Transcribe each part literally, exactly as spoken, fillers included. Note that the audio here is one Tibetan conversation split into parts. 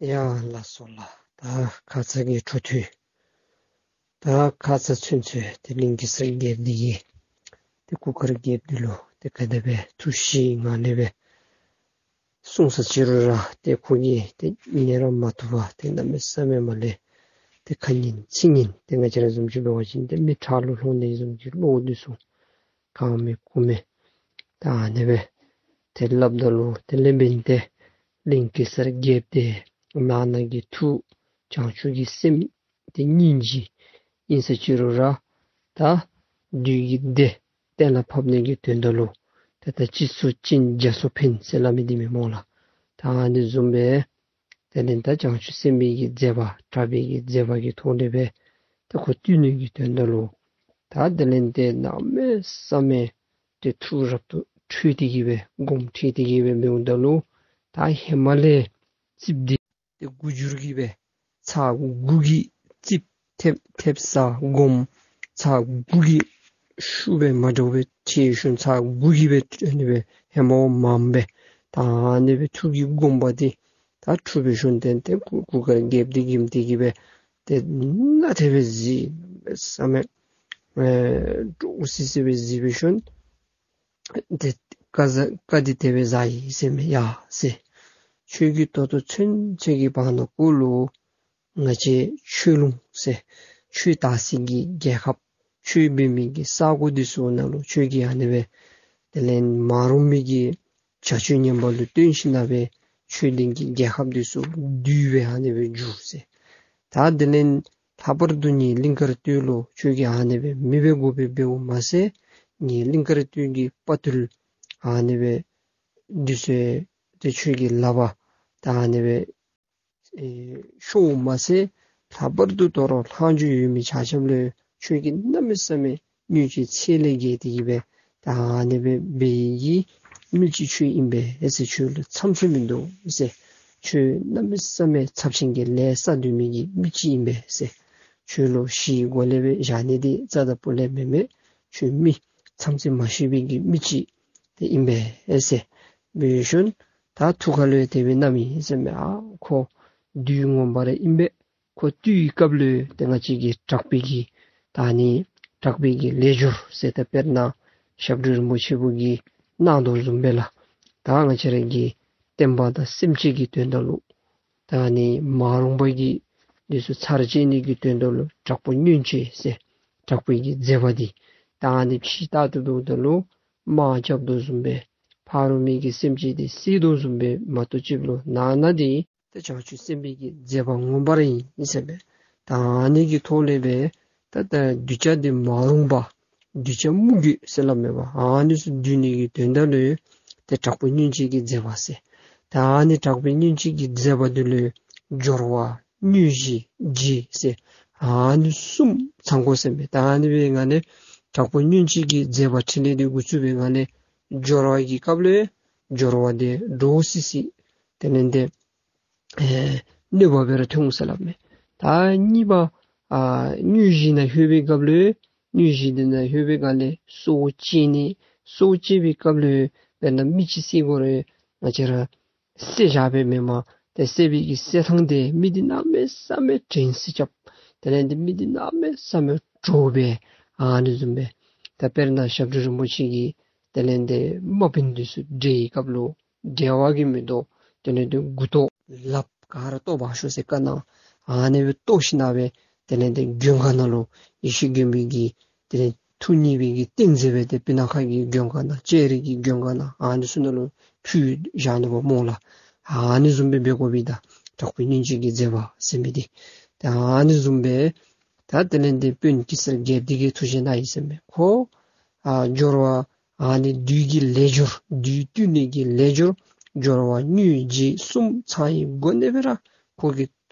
ཡ་ལགས་སོ་ལགས། ད་ཁ་ཙ་གི་འཕྲོ་མཐུད། ད་ཁ་ཙ་ཚུན་ཚོད་དེ་གླིང་གེ་སར་རྒྱལཔོ་འདི་གིས་དེ་གུར་དཀར་རྒྱལཔོ་འདི་ལུ་དེ་ག་དེ་སྦེ་ཐུགས་ཞིབ་ངང་ལས་སྦེ་གསུངས་ས་ཅི་རུང་ར་དེ་ཁོ་གིས་དེ་ཉན་ར་མ་བཏུབ་པར་དེ་གནམ་མེད་ས་མེད་མ་ལས་དེ་ཁ་ཉན་ཚིག་ཉན་དེ་ང་བཅས་ར་བཟུམ་ཅིག་འབད་བ་ཅིན་དེ་མི་ཁྲག་ལུ་ལྷུང་ནི་བཟུམ་ཅིག་བློ་འདི་ཚུ་གང་མེད་ཁུངས་མེད། ད་ཨ་ནི་སྦེ་དེ་སླབ་ད་ལུ་དེ་ལས་འབདན་ཏེ་གླིང་གེ་སར་རྒྱལཔོ་དེ་ནང་ན་གི་ཐུགས་བྱང་ཆུབ་ཀྱི་སེམས་དེ་སྙིང་རྗེ་ཨིན་ས་ཅི་རུང་ར་ད་བདུད་ཀྱི་སྡེ་གཏན་ལ་ཕབ་ནི་གི་དོན་དག་ལུ་ད་ད་ཅི་སུ་ཅིན་རྒྱ་སུ་ཕན་ཟེར་སླབ་མི་འདི་མེན་སྨོ་ལགས། ད་ཨ་ནི་བཟུམ་སྦེ་དེ་ལས་ད་བྱང་ཆུབ་སེམས་དཔའི་གི་མཛད་པ་དྲག་པོའི་གི་མཛད་པ་གི་ཐོག་ལས་སྦེ་ད་ཁོ་བཏུལ་ནི་གི་དོན་དག་ལུ་ད་དེ་ལས་དེ་གནམ་མེད་ས་མེད་དེ་ཐུགས་རབ་ཏུ་ཁྲོས་ཏེ་གི་སྦེ་སྒོམ་ཁྲིད་དེ་གི་སྦེ་འབདཝ་ད་ལུ་ད་ཧེ་མ་ལས་རྩིགཔ་འདི་དེ་དགུ་འགྱུར་གྱི་སྦེ་ཚར་དགུ་གི་རྩིགཔ་ཐེབས་ཐེབས་ས་སྒོམ་ཚར་དགུ་གི་ཤུགས་སྦེ་མ་འདྲཝ་སྦེ་ཁྲིད་ཞིནམ་ཚར་དགུ་གི་སྦེ་ཨ་ནི་སྦེ་ཧེ་མ་བ་མང་སྦེ་ད་ཨ་ནི་སྦེ་ཐུགས་ཀྱི་དགོངས་པ་འདི་ད་འཁྲུལ་པའི་ཤུལ་ཏེ་དེ་གུར་གུར་དཀར་རྒྱལཔོ་འདི་གིས་དེ་གི་སྦེ་དེ་ནང་དེ་སྦེ་གཟིགས་མེད་ས་མེད་ཨེ་འདྲོག་སི་སི་སྦེ་གཟིགས་པའི་ཤུལ་དེ་བཀའ་ཟ་བཀའ་འདི་དེ་སྦེ་ཟ་ཡི་ཟེར་མས། ཡ་ཟེར། ཁྱོད་ཀྱིས་ད་ལྟོ་ཚུན་ཚོད་ཀྱི་བར་ན་གུ་ལུ་ང་བཅས་ཆོས་ལུང་ཟེར་ཆོས་དར་སའི་གི་རྒྱལ་ཁབ་ཆོས་འབད་མི་གི་ས་གོ་འདི་ཚུ་ནང་ལུ་ཁྱོད་ཀྱིས་ཨ་ནི་སྦེ་དེ་ལས་མ་རུངས་མི་གི་བྱ་སྤྱོད་ངན་པ་ལུ་བརྟེན་ཞིནམ་ལས་སྦེ་ཆོས་ལྡན་གྱི་རྒྱལ་ཁབ་འདི་ཚུ་བསྡུས་སྦེ་ཨ་ནི་སྦེ་འགྱུར་ཟེར། ད་དེ་ལས་ལྷག་པར་དུ་ངེའི་གླིང་དཀར་སྟོད་ལུ་ཁྱོད་ཀྱིས་ཨ་ནི་སྦེ་མེདཔ་དགོ་པའི་འབདཝ་མ་ཚད་ངེའི་གླིང་དཀར་སྟོད་ཀྱི་དཔའ་ཐུལ་ཨ་ནི་སྦེ་འདི་ཚུ་དེ་ཁྱོད་ཀྱི་ལག་པར་ད་ཨ་ནི་སྦེ་ཨེ་ཤོརཝ་མ་ཚད་ལྷག་པར་དུ་དོ་རུང་ལྷག་མཇུག་ཡོད་མི་ཆ་ཁྱབ་ལུ་ཁྱོད་ཀྱིས་གནམ་མེད་ས་མེད་བརྙས་བཅོས་ཚད་ལས་བརྒལ་ཏེ་གི་སྦེ་ད་ཨ་ནི་སྦེ་འབད་ནི་གི་མི་ཅིག་ཁྱོད་ཨིན་པས་ཟེར། ཁྱོད་ལུ་མཚམས་ཚོད་མིན་འདུག་ཟེར། ཁྱོད་གནམ་མེད་ས་མེད་ཚབས་ཆེན་གྱི་ལས་བསགས་སྡོད་མི་གི་མི་ཅིག་ཨིན་པས་ཟེར། ཁྱོད་ལུ་ཞི་བའི་སྒོ་ལས་སྦེ་བཞག་ནི་འདི་རྩ་དང་སྤུ་ལས་མེན་མས། ཁྱོད་མི་མཚམས་ཚོད་མ་ཤེས་པའི་གི་མི་ཅིག་དེ་ཨིན་པས་ཟེར། འབད་ཞིནམ་ད་ཐུགས་ཁ་ལུ་དེ་སྦེ་མནོ་མི་ཨིན་ཟེར་མས། ཨ་ཁོ་བདུད་ངོ་མ་ར་ཨིན་པས། ཁོ་བཏུལ་བའི་སྐབས་ལུ་དེ་ང་བཅས་ཀྱི་དྲག་པོའི་གི་ད་ནི་དྲག་པོའི་གི་ལས་སྦྱོར་ཟེར། ད་དཔེར་ན་ཞབས་དྲུང་རིན་པོ་ཆེ་བོད་ཀྱི་གནང་དོ་བཟུམ་སྦེ་ལགས། ད་ང་བཅས་ར་གི་བསྟན་པ་དང་སེམས་ཅན་གྱི་དོན་དག་ལུ་ད་ནི་མ་རུངས་པ་གི་འདི་ཚུ་ཚར་བཅད་ནི་གི་དོན་དག་ལུ་དྲག་པོ་མཉེན་བྱེད་ཟེར། དྲག་པོའི་གི་མཛད་པ་འདི་ད་ནི་ཕྱི་ལྟར་དུ་འབདཝ་ད་ལུ་དམག་རྐྱབ་དོ་བཟུམ་སྦེ་ཕ་རོལ་མི་གི་སེམས་ཅན་འདི་བསད་དོ་བཟུམ་སྦེ་མ་གཏོགས་ཅིག་ལུ་ནང་ན་འདི་ད་བྱང་ཆུབ་སེམས་དཔའི་གི་མཛད་པ་ངོ་མ་ར་ཨིན་ཟེར་མས། ད་ཨ་ནི་གི་ཐོག་ལས་སྦེ་ད་ད་གདུལ་བྱ་འདི་མ་རུངས་པ་གདུལ་བྱ་མུ་གེ་ཟེར་སླབ་མས་པ། ཨ་ནི་ཚུ་འདུལ་ནི་གི་དོན་དག་ལུ་ཏེ་དྲག་པོ་མཉེན་བྱེད་ཀྱི་མཛད་པ་ཟེར། ད་ཨ་ནི་དྲག་པོ་མཉེན་བྱེད་ཀྱི་མཛད་པ་འདི་ལུ་སྦྱོར་བ་དངོས་གཞི་རྗེས་ཟེར་ཨ་ནི་གསུམ་ཚང་དགོ་ཟེར་མས། ད་ཨ་ནི་སྦེ་ང་ནི་དྲག་པོ་མཉེན་བྱེད་ཀྱི་མཛད་པ་ཕྲིན་ལས་འདི་འགོ་བཙུགས་པའི་ང་ནི་སྦྱོར་བ་གི་སྐབས་ལུ་སྦྱོར་བ་འདི་འདྲོག་སི་སི་དེ་ལས་འདི་ཨེ་གནོད་པ་སྦེ་ར་ཐོན་འོང་ཟེར་སླབ་མས། ད་གཉིས་པ་ཨ་དངོས་གཞི་ནང་ལྷོད་པའི་སྐབས་ལུ་དངོས་གཞི་འདི་ནང་ལྷོད་པའི་སྒང་ལས་སྲོག་བཅད་ནི་སྲོག་བཅད་པའི་སྐབས་ལུ་དཔེར་ན་མི་ཅིག་བསད་དགོ་རུང་ང་བཅས་ར་བསད་བཞག་པའི་མེན་མས། ཏེ་བསད་པའི་གི་བསད་ཐངས་འདི་མི་འདི་གནམ་མེད་ས་མེད་དྲན་སི་རྐྱབ། དེ་ལས་འདི་མི་འདི་གནམ་མེད་ས་མེད་འདྲོག་པས། ཨ་ནི་བཟུམ་སྦེ་ད་དཔེར་ན་ཞབས་དྲུང་རིན་པོ་ཆེ་གིས་དེ་ལས་འདི་དམག་དཔོན་འདི་ཚུ་བསྒྲལ་བའི་སྐབས་ལུ་བསྒྲལ་བ་གིས་མི་དོ། དེ་ལས་འདི་མགུ་ཏོ་ལགཔ་ག་ར་བཏོག་འབག་ཤོག་ཟེར་བཀའ་གནང་། ཨ་ནི་སྦེ་བཏོག་ཞིནམ་ལས་དེ་ལས་འདི་མགོན་ཁང་ནང་ལུ་ཡེ་ཤེས་མགོན་པོའི་གི་དེ་ལས་ཐུགས་མཉེས་པའི་གི་ཏིང་འཛིན་སྦེ་ཏེ་སྤུ་ན་ཁ་གི་མགོན་ཁང་ནང་ལྕགས་རི་གི་མགོན་ཁང་ནང་ཨ་ནི་ཚུ་ནང་ལུ་ཕུལ་བཞག་ནུག་པ་སྨོ་ལགས། ཨ་ནི་བཟུམ་སྦེ་འབད་དགོ་པས། ད་དྲག་པོ་མཉེན་བྱེད་ཀྱི་མཛད་པ་ཟེར་མི་འདི་ད་ཨ་ནི་བཟུམ་སྦེ་ད་དེ་ལས་འདི་དཔོན་གེ་སར་རྒྱལཔོ་འདི་གིས་ཐུགས་བཞེད་གནང་ཡི་ཟེར་མས། ཁོ་ཨ་སྦྱོར་བ་ཨ་ནི་བདུད་ཀྱི་ལས་སྦྱོར་བདུད་བཏུལ་ནི་གི་ལས་སྦྱོར་སྦྱོར་བ་དངོས་གཞི་གསུམ་ཚང་བའི་སྒོ་ནས་སྦེ་ར་ཁོ་གི་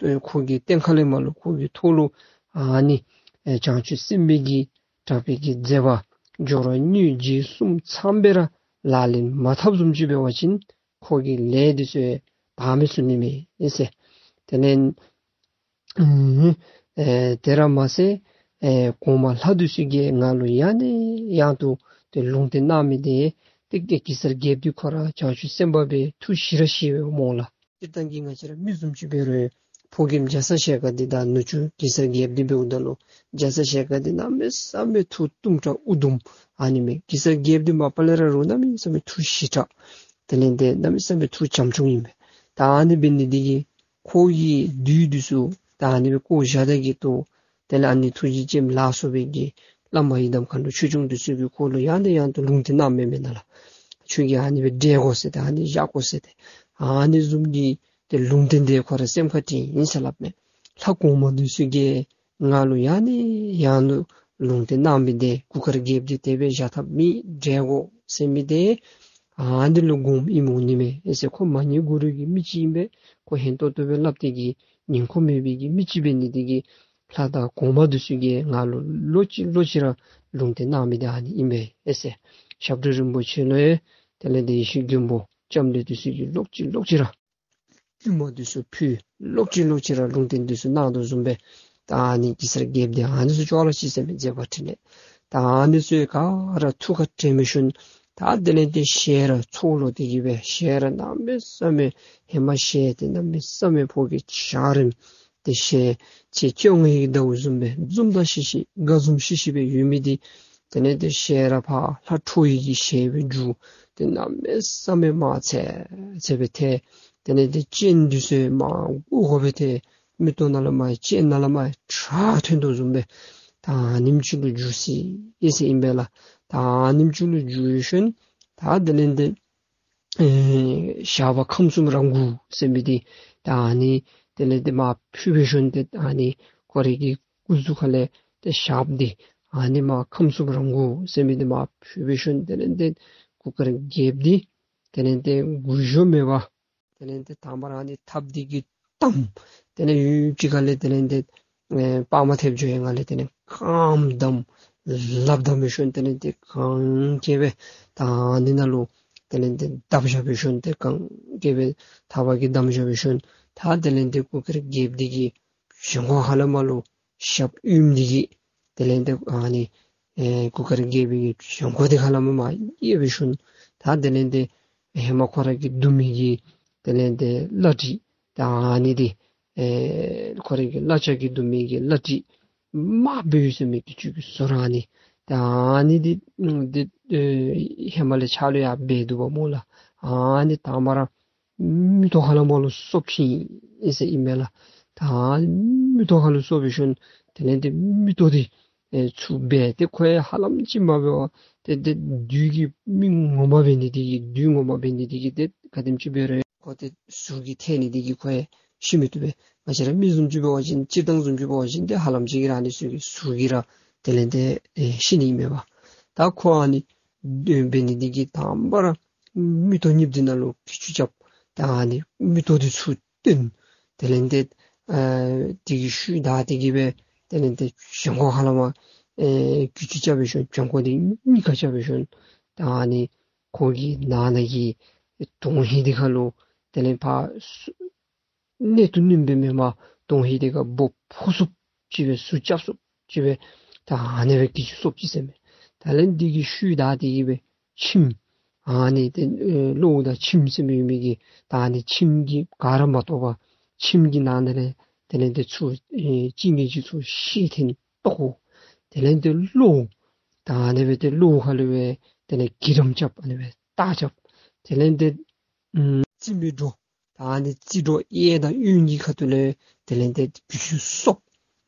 ཁོ་གི་སྟེང་ཁ་ལས་མར་ལུ་ཁོ་གི་ཐོག་ལུ་ཨ་ནི་ཨེ་བྱང་ཆུབ་སེམས་དཔའི་གི་དྲག་པོའི་གི་མཛད་པ་སྦྱོར་བ་དངོས་གཞི་གསུམ་ཚང་སྦེ་ར་ལག་ལེན་མ་འཐབ་བཟུམ་ཅིག་འབད་བ་ཅིན་ཁོ་གི་ལས་འདི་ཚུ་བདག་མེད་བཟོ་ནི་མས་ཟེར། དེ་ལས་ཨེ་དེ་ར་མ་ཚད་ཨེ་གོང་མ་ལྷ་འདི་ཚུ་གིས་ང་ལུ་ཡང་ནས་ཡང་དུ་ཏེ་ལུང་བསྟན་གནང་མི་འདི་ཏེ་གེ་སར་རྒྱལཔོ་འདི་ཁོ་ར་བྱང་ཆུབ་སེམས་དཔའ་སྦེ་ཐུགས་ཞི་ར་ཞི་བའི་སྨོ་ལགས། སྤྱིར་བཏང་གི་ང་བཅས་ར་མི་བཟུམ་ཅིག་འབད་རུང་ཕོ་རྒནམ་རྒྱ་ཚ་ཞལ་དཀར་འདི་དང་ནུ་གཅུང་གེ་སར་རྒྱལཔོ་འདི་འབདཝ་ད་ལུ་རྒྱ་ཚ་ཞལ་དཀར་འདི་གནམ་མེད་ས་མེད་ཐུགས་གཏུམ་དྲགས་དབུགས་འདུམ་ཨ་ནི་མས། གེ་སར་རྒྱལཔོ་འདི་མ་པ་ལས་ར་རུང་གནམ་མེད་ས་མེད་ཐུགས་ཞི་དྲགས། དེ་ལས་འདི་གནམ་མེད་ས་མེད་ཐུགས་བྱམས་སྐྱོང་ཨིན་པས། ད་ཨ་ནི་འབད་ནི་འདི་གིས་ཁོ་གི་བདུད་འདི་ཚུ་ད་ཨ་ནི་སྦེ་བཀོ་བཞག་ད་གི་ཏོ། དེ་ལས་ཨ་ནི་ཐུགས་རྗེ་ཅན་ལ་སོགས་པའི་གི་བླ་མ་ཡི་དམ་མཁའ་འགྲོ་ཆོས་སྐྱོང་འདི་ཚུ་གིས་ཁོ་ལུ་ཡང་ནས་ཡང་དུ་ལུང་བསྟན་གནངམ་མས་མེན་ན་ལགས། ཁྱོད་ཀྱིས་ཨ་ནི་སྦེ་བསྒྲལ་དགོ་ཟེར་ཏེ་ཨ་ནི་བཞག་དགོ་ཟེར་ཏེ་ཨ་ནི་བཟུམ་གྱི་ཏེ་ལུང་བསྟན་འདི་ཁོ་ར་སེམས་ཁར་དྲན་ཡི་ཟེར་སླབ་མས། ལྷ་གོང་མ་འདི་ཚུ་གིས་ང་ལུ་ཡང་ནས་ཡང་དུ་ལུང་བསྟན་གནང་མི་འདི་གུར་དཀར་རྒྱལཔོ་འདི་དེ་སྦེ་བཞག་ཐབས་མེད། བསྒྲལ་དགོ་ཟེར་མི་འདི་ཨ་འདི་ལུ་དགོངསམ་ཨིནམ་འོང་ནི་མས་ཨེ་ཟེར། ཁོ་མ་ཉེས་དགུ་རུ་གི་མི་ཅིག་ཨིན་པས། ཁོ་ཧན་ཏོང་ཏོ་སྦེ་སླབ་སྟེ་གི་ཉན་ཁོམ་མེད་པའི་གི་མི་ཅིག་འབད་ནི་འདི་གིས་ལྷ་དང་གོང་མ་འདི་ཚུ་གིས་ང་ལུ་ལོག་ཅི་ལོག་ཅི་ར་ལུང་བསྟན་གནང་མི་འདི་ཨ་ནི་ཨིན་པས་ཨེ་ཟེར། ཞབས་དྲུང་རིན་པོ་ཆེ་ལུ་ཡང་དེ་ལས་འདི་ཡེ་ཤེས་མགོན་པོ་ལྕམ་དྲལ་འདི་ཚུ་གིས་ལོག་ཅི་ལོག་ཅི་ར་བཏུད་མ་འདི་ཚུ་ཕུལ། ལོག་ཅི་ལོག་ཅི་ར་ལུང་བསྟན་འདི་ཚུ་གནང་དོ་བཟུམ་སྦེ་ད་ཨ་ནི་གེ་སར་རྒྱལཔོ་འདི་ཨ་ནི་ཚུ་ཅོག་ར་གཅིག་ཟེར་མི་མཛད་པ་འཕྲིན་ལས་ད་ཨ་ནི་ཚུ་ག་ར་ཐུགས་ཁར་དྲན་མི་ཤུལ་ད་དེ་ལས་འདི་ཞལ་ར་ཚོགས་ལོག་སྟེ་གི་སྦེ་ཞལ་ར་གནམ་མེད་ས་མེད་ཧེ་མ་ཞལ་འདི་གནམ་མེད་ས་མེད་ཕོ་གི་འཇའ་རིསམོ་འདི་ཞལ་ཕྱེད་བཅོ་ལྔའི་ཟླ་བ་བཟུམ་སྦེ་འཛུམ་མདངས་ཤིག་ཤིག་དགའ་འཛུམ་ཤིག་ཤིག་སྦེ་ཡོད་མི་འདི་དེ་ལས་འདི་ཞལ་ར་ཕར་ལྷ་ཁྲོ་བོའི་གི་ཞལ་སྦེ་འགྱུར། ཏེ་གནམ་མེད་ས་མེད་དམར་ཚེར་ཚེར་སྦེ་ཐལ། དེ་ལས་འདི་སྤྱན་འདི་ཚུ་དམར་སྒོར་སྒོར་སྦེ་ཐལ། མིག་ཏོ་ནང་ལས་མར་སྤྱན་ནང་ལས་མར་ཁྲག་ཐོན་དོ་བཟུམ་སྦེ་ད་ཨ་ནེམ་ཅིག་ལུ་འགྱུར་སོ་ཡི་ཟེར་ཨིན་པས་ལགས། ད་ཨ་ནེམ་ཅིག་ལུ་འགྱུར་ཤུལ་ད་དེ་ལས་འདི་ཨེ་ཞགས་པ་ཁམས་གསུམ་རང་གུར་ཟེར་མི་འདི་ད་ཨ་ནི་དེ་ལས་འདི་མར་ཕུད་པའི་ཤུལ་ཏེ་ད་ཨ་ནི་ཁོ་རའི་གི་སྐུ་གཟུགས་ཁ་ལས་ཏེ་ཞགས་པ་འདི་ཨ་ནི་མར་ཁམས་གསུམ་རང་གུར་ཟེར་མི་འདི་མར་ཕུད་པའི་ཤུལ་དེ་ལས་འདི་གུར་དཀར་རྒྱལཔོ་འདི་དེ་ལས་འདི་མགུ་གཞོབ་མེད་པར་དེ་ལས་འདི་དང་པ་ར་ཨ་ནི་ཐགཔ་འདི་གིས་བསྡམས། དེ་ལས་ཡུན་ཅིག་ཁ་ལས་དེ་ལས་འདི་ཨེ་པར་མ་ཐེབས་འགྱོ་ཡི་ངང་ལས་དེ་ལས་རྐངམ་བསྡམས། ལགཔ་བསྡམས་པའི་ཤུལ་དེ་ལས་འདི་གན་རྐྱལ་སྦེ་ད་ཨ་ནི་ནང་ལུ་དེ་ལས་འདི་བསྡམས་བཞག་པའི་ཤུལ་ཏེ་གན་རྐྱལ་སྦེ་ཐགཔ་གིས་བསྡམས་བཞག་པའི་ཤུལ་ད་དེ་ལས་འདི་གུར་དཀར་རྒྱལཔོ་འདི་གི་བཞོན་ཁོག་ཁ་ལས་མར་ལུ་ཞགས་པ་གཡུམ་འདི་གིས་དེ་ལས་འདི་ཨ་ནི་ཨེ་གུར་དཀར་རྒྱལ་པོའི་གི་བཞོན་ཁོག་འདི་ཁ་ལས་མར་མར་དབྱེ་བའི་ཤུལ་ད་དེ་ལས་འདི་ཧེ་མ་ཁོ་ར་གིས་བརྡུང་མི་གི་དེ་ལས་འདི་བླ་བྲིས་ད་ཨ་ནི་འདི་ཨེ་ཁོ་ར་གི་བླ་ཆགས་ཀྱིས་བརྡུང་མི་གི་བླ་བྲིས་དམརཔོ་སྦེ་ཡོད་ཟེར་མི་གི་བཅུད་ཀྱི་ཟོར་ཨ་ནི་ད་ཨ་ནི་འདི་འདི་ཨེ་ཧེ་མ་ལས་ཕྱག་ལུ་ཡང་འབད་འདུག་པ་སྨོ་ལགས། ཨ་ནི་དང་པ་ར་མིག་ཏོ་ཁ་ལས་མར་ལུ་སོབ་ཅི་ཨིན་ཟེར་ཨིན་མས་ལགས། ད་མིག་ཏོ་ཁ་ལུ་སོབ་པའི་ཤུལ་དེ་ལས་འདི་མིག་ཏོ་འདི་ཨེ་ཚུར་སྦས་ཏེ་ཁོ་ཡང་ཧ་ལམ་ཅིག་མ་འབད་བར་ཏེ་ཏེ་བདུད་ཀྱི་མི་ངོ་མ་འབད་ནི་འདི་གིས་བདུད་ངོ་མ་འབད་ནི་འདི་གིས་ཏེ་ག་དེམ་ཅིག་འབད་རུང་ཁོ་ཏེ་ཟུག་གིས་ཐལ་ནི་འདི་གིས་ཁོ་ཡང་ཤི་མི་བཏུབ་པས། ང་བཅས་ར་མི་བཟུམ་ཅིག་འབད་བ་ཅིན་སྤྱིར་བཏང་བཟུམ་ཅིག་འབད་བ་ཅིན་ཏེ་ཧ་ལམ་ཅིག་གིས་ར་ཨ་ནི་ཚུ་གི་ཟུག་གིས་ར་དེ་ལས་འདི་ཨེ་ཤི་ནི་ཨིན་མས་པ། ད་ཁོ་ཨ་ནི་འབད་ནི་འདི་གིས་དང་པ་ར་མིག་ཏོ་གཉིསཔ་འདི་ནང་ལུ་གྱི་ཅུ་རྐྱབ། ད་ཨ་ནི་མིག་ཏོ་འདི་ཚུར་བཏོན། དེ་ལས་འདི་ཨ་དེ་གི་ཤུལ་ད་དེ་གི་སྦེ་དེ་ལས་འདི་བཞོན་ཁོག་ཁ་ལས་མར་ཨེ་གྱི་ཅུ་རྐྱབ་པའི་ཤུལ་བཞོན་ཁོག་འདི་གཉིས་ཀ་རྐྱབ་པའི་ཤུལ་ད་ཨ་ནི་ཁོ་གི་ནང་ན་གི་དོན་ཧིང་འདི་ཁ་ལུ་དེ་ལས་ཕར་གནད་དུ་བསྣུན་པའི་མེ་མ་དོན་ཧིང་འདི་ཁར་སྦོབ་ཕོ་སུབ་ཅིག་སྦེ་ཟུག་རྐྱབ་སུབ་ཅིག་སྦེ་ད་ཨ་ནི་སྦེ་གྱི་ཅུ་སོབ་ཅི་ཟེར་མས། ད་ལན་འདི་གི་ཤུལ་ད་དེ་གི་སྦེ་ཁྱིམ་ཨ་ནི་ཏེ་ཨེ་གློ་བོ་དང་ཁྱིམ་ཟེར་མི་ཡོད་མི་གི་ད་ཨ་ནི་ཁྱིམ་གྱི་ག་ར་མ་གཏོགས་པ་ཁྱིམ་གྱི་ནང་ན་ལས་དེ་ལས་འདི་ཚུར་ཨེ་གཅིག་གིས་གཅིག་ཚུར་ཤེད་འཐེན་ཏོག་གོ། དེ་ལས་འདི་གློ་བོ་ད་ཨ་ནི་སྦེ་ཏེ་གློ་བོ་ཁ་ལུ་སྦེ་དེ་ལས་གྱི་རམ་རྐྱབ། ཨ་ནི་སྦེ་རྟ་རྐྱབ། དེ་ལས་འདི་ཨམ་རྩི་མི་འགྲོ། ད་ཨ་ནི་རྩི་འགྲོ་གཡས་དང་གཡོན་གྱི་ཁ་ཐུག་ལས་དེ་ལས་འདི་གྱི་ཅུ་སོབ།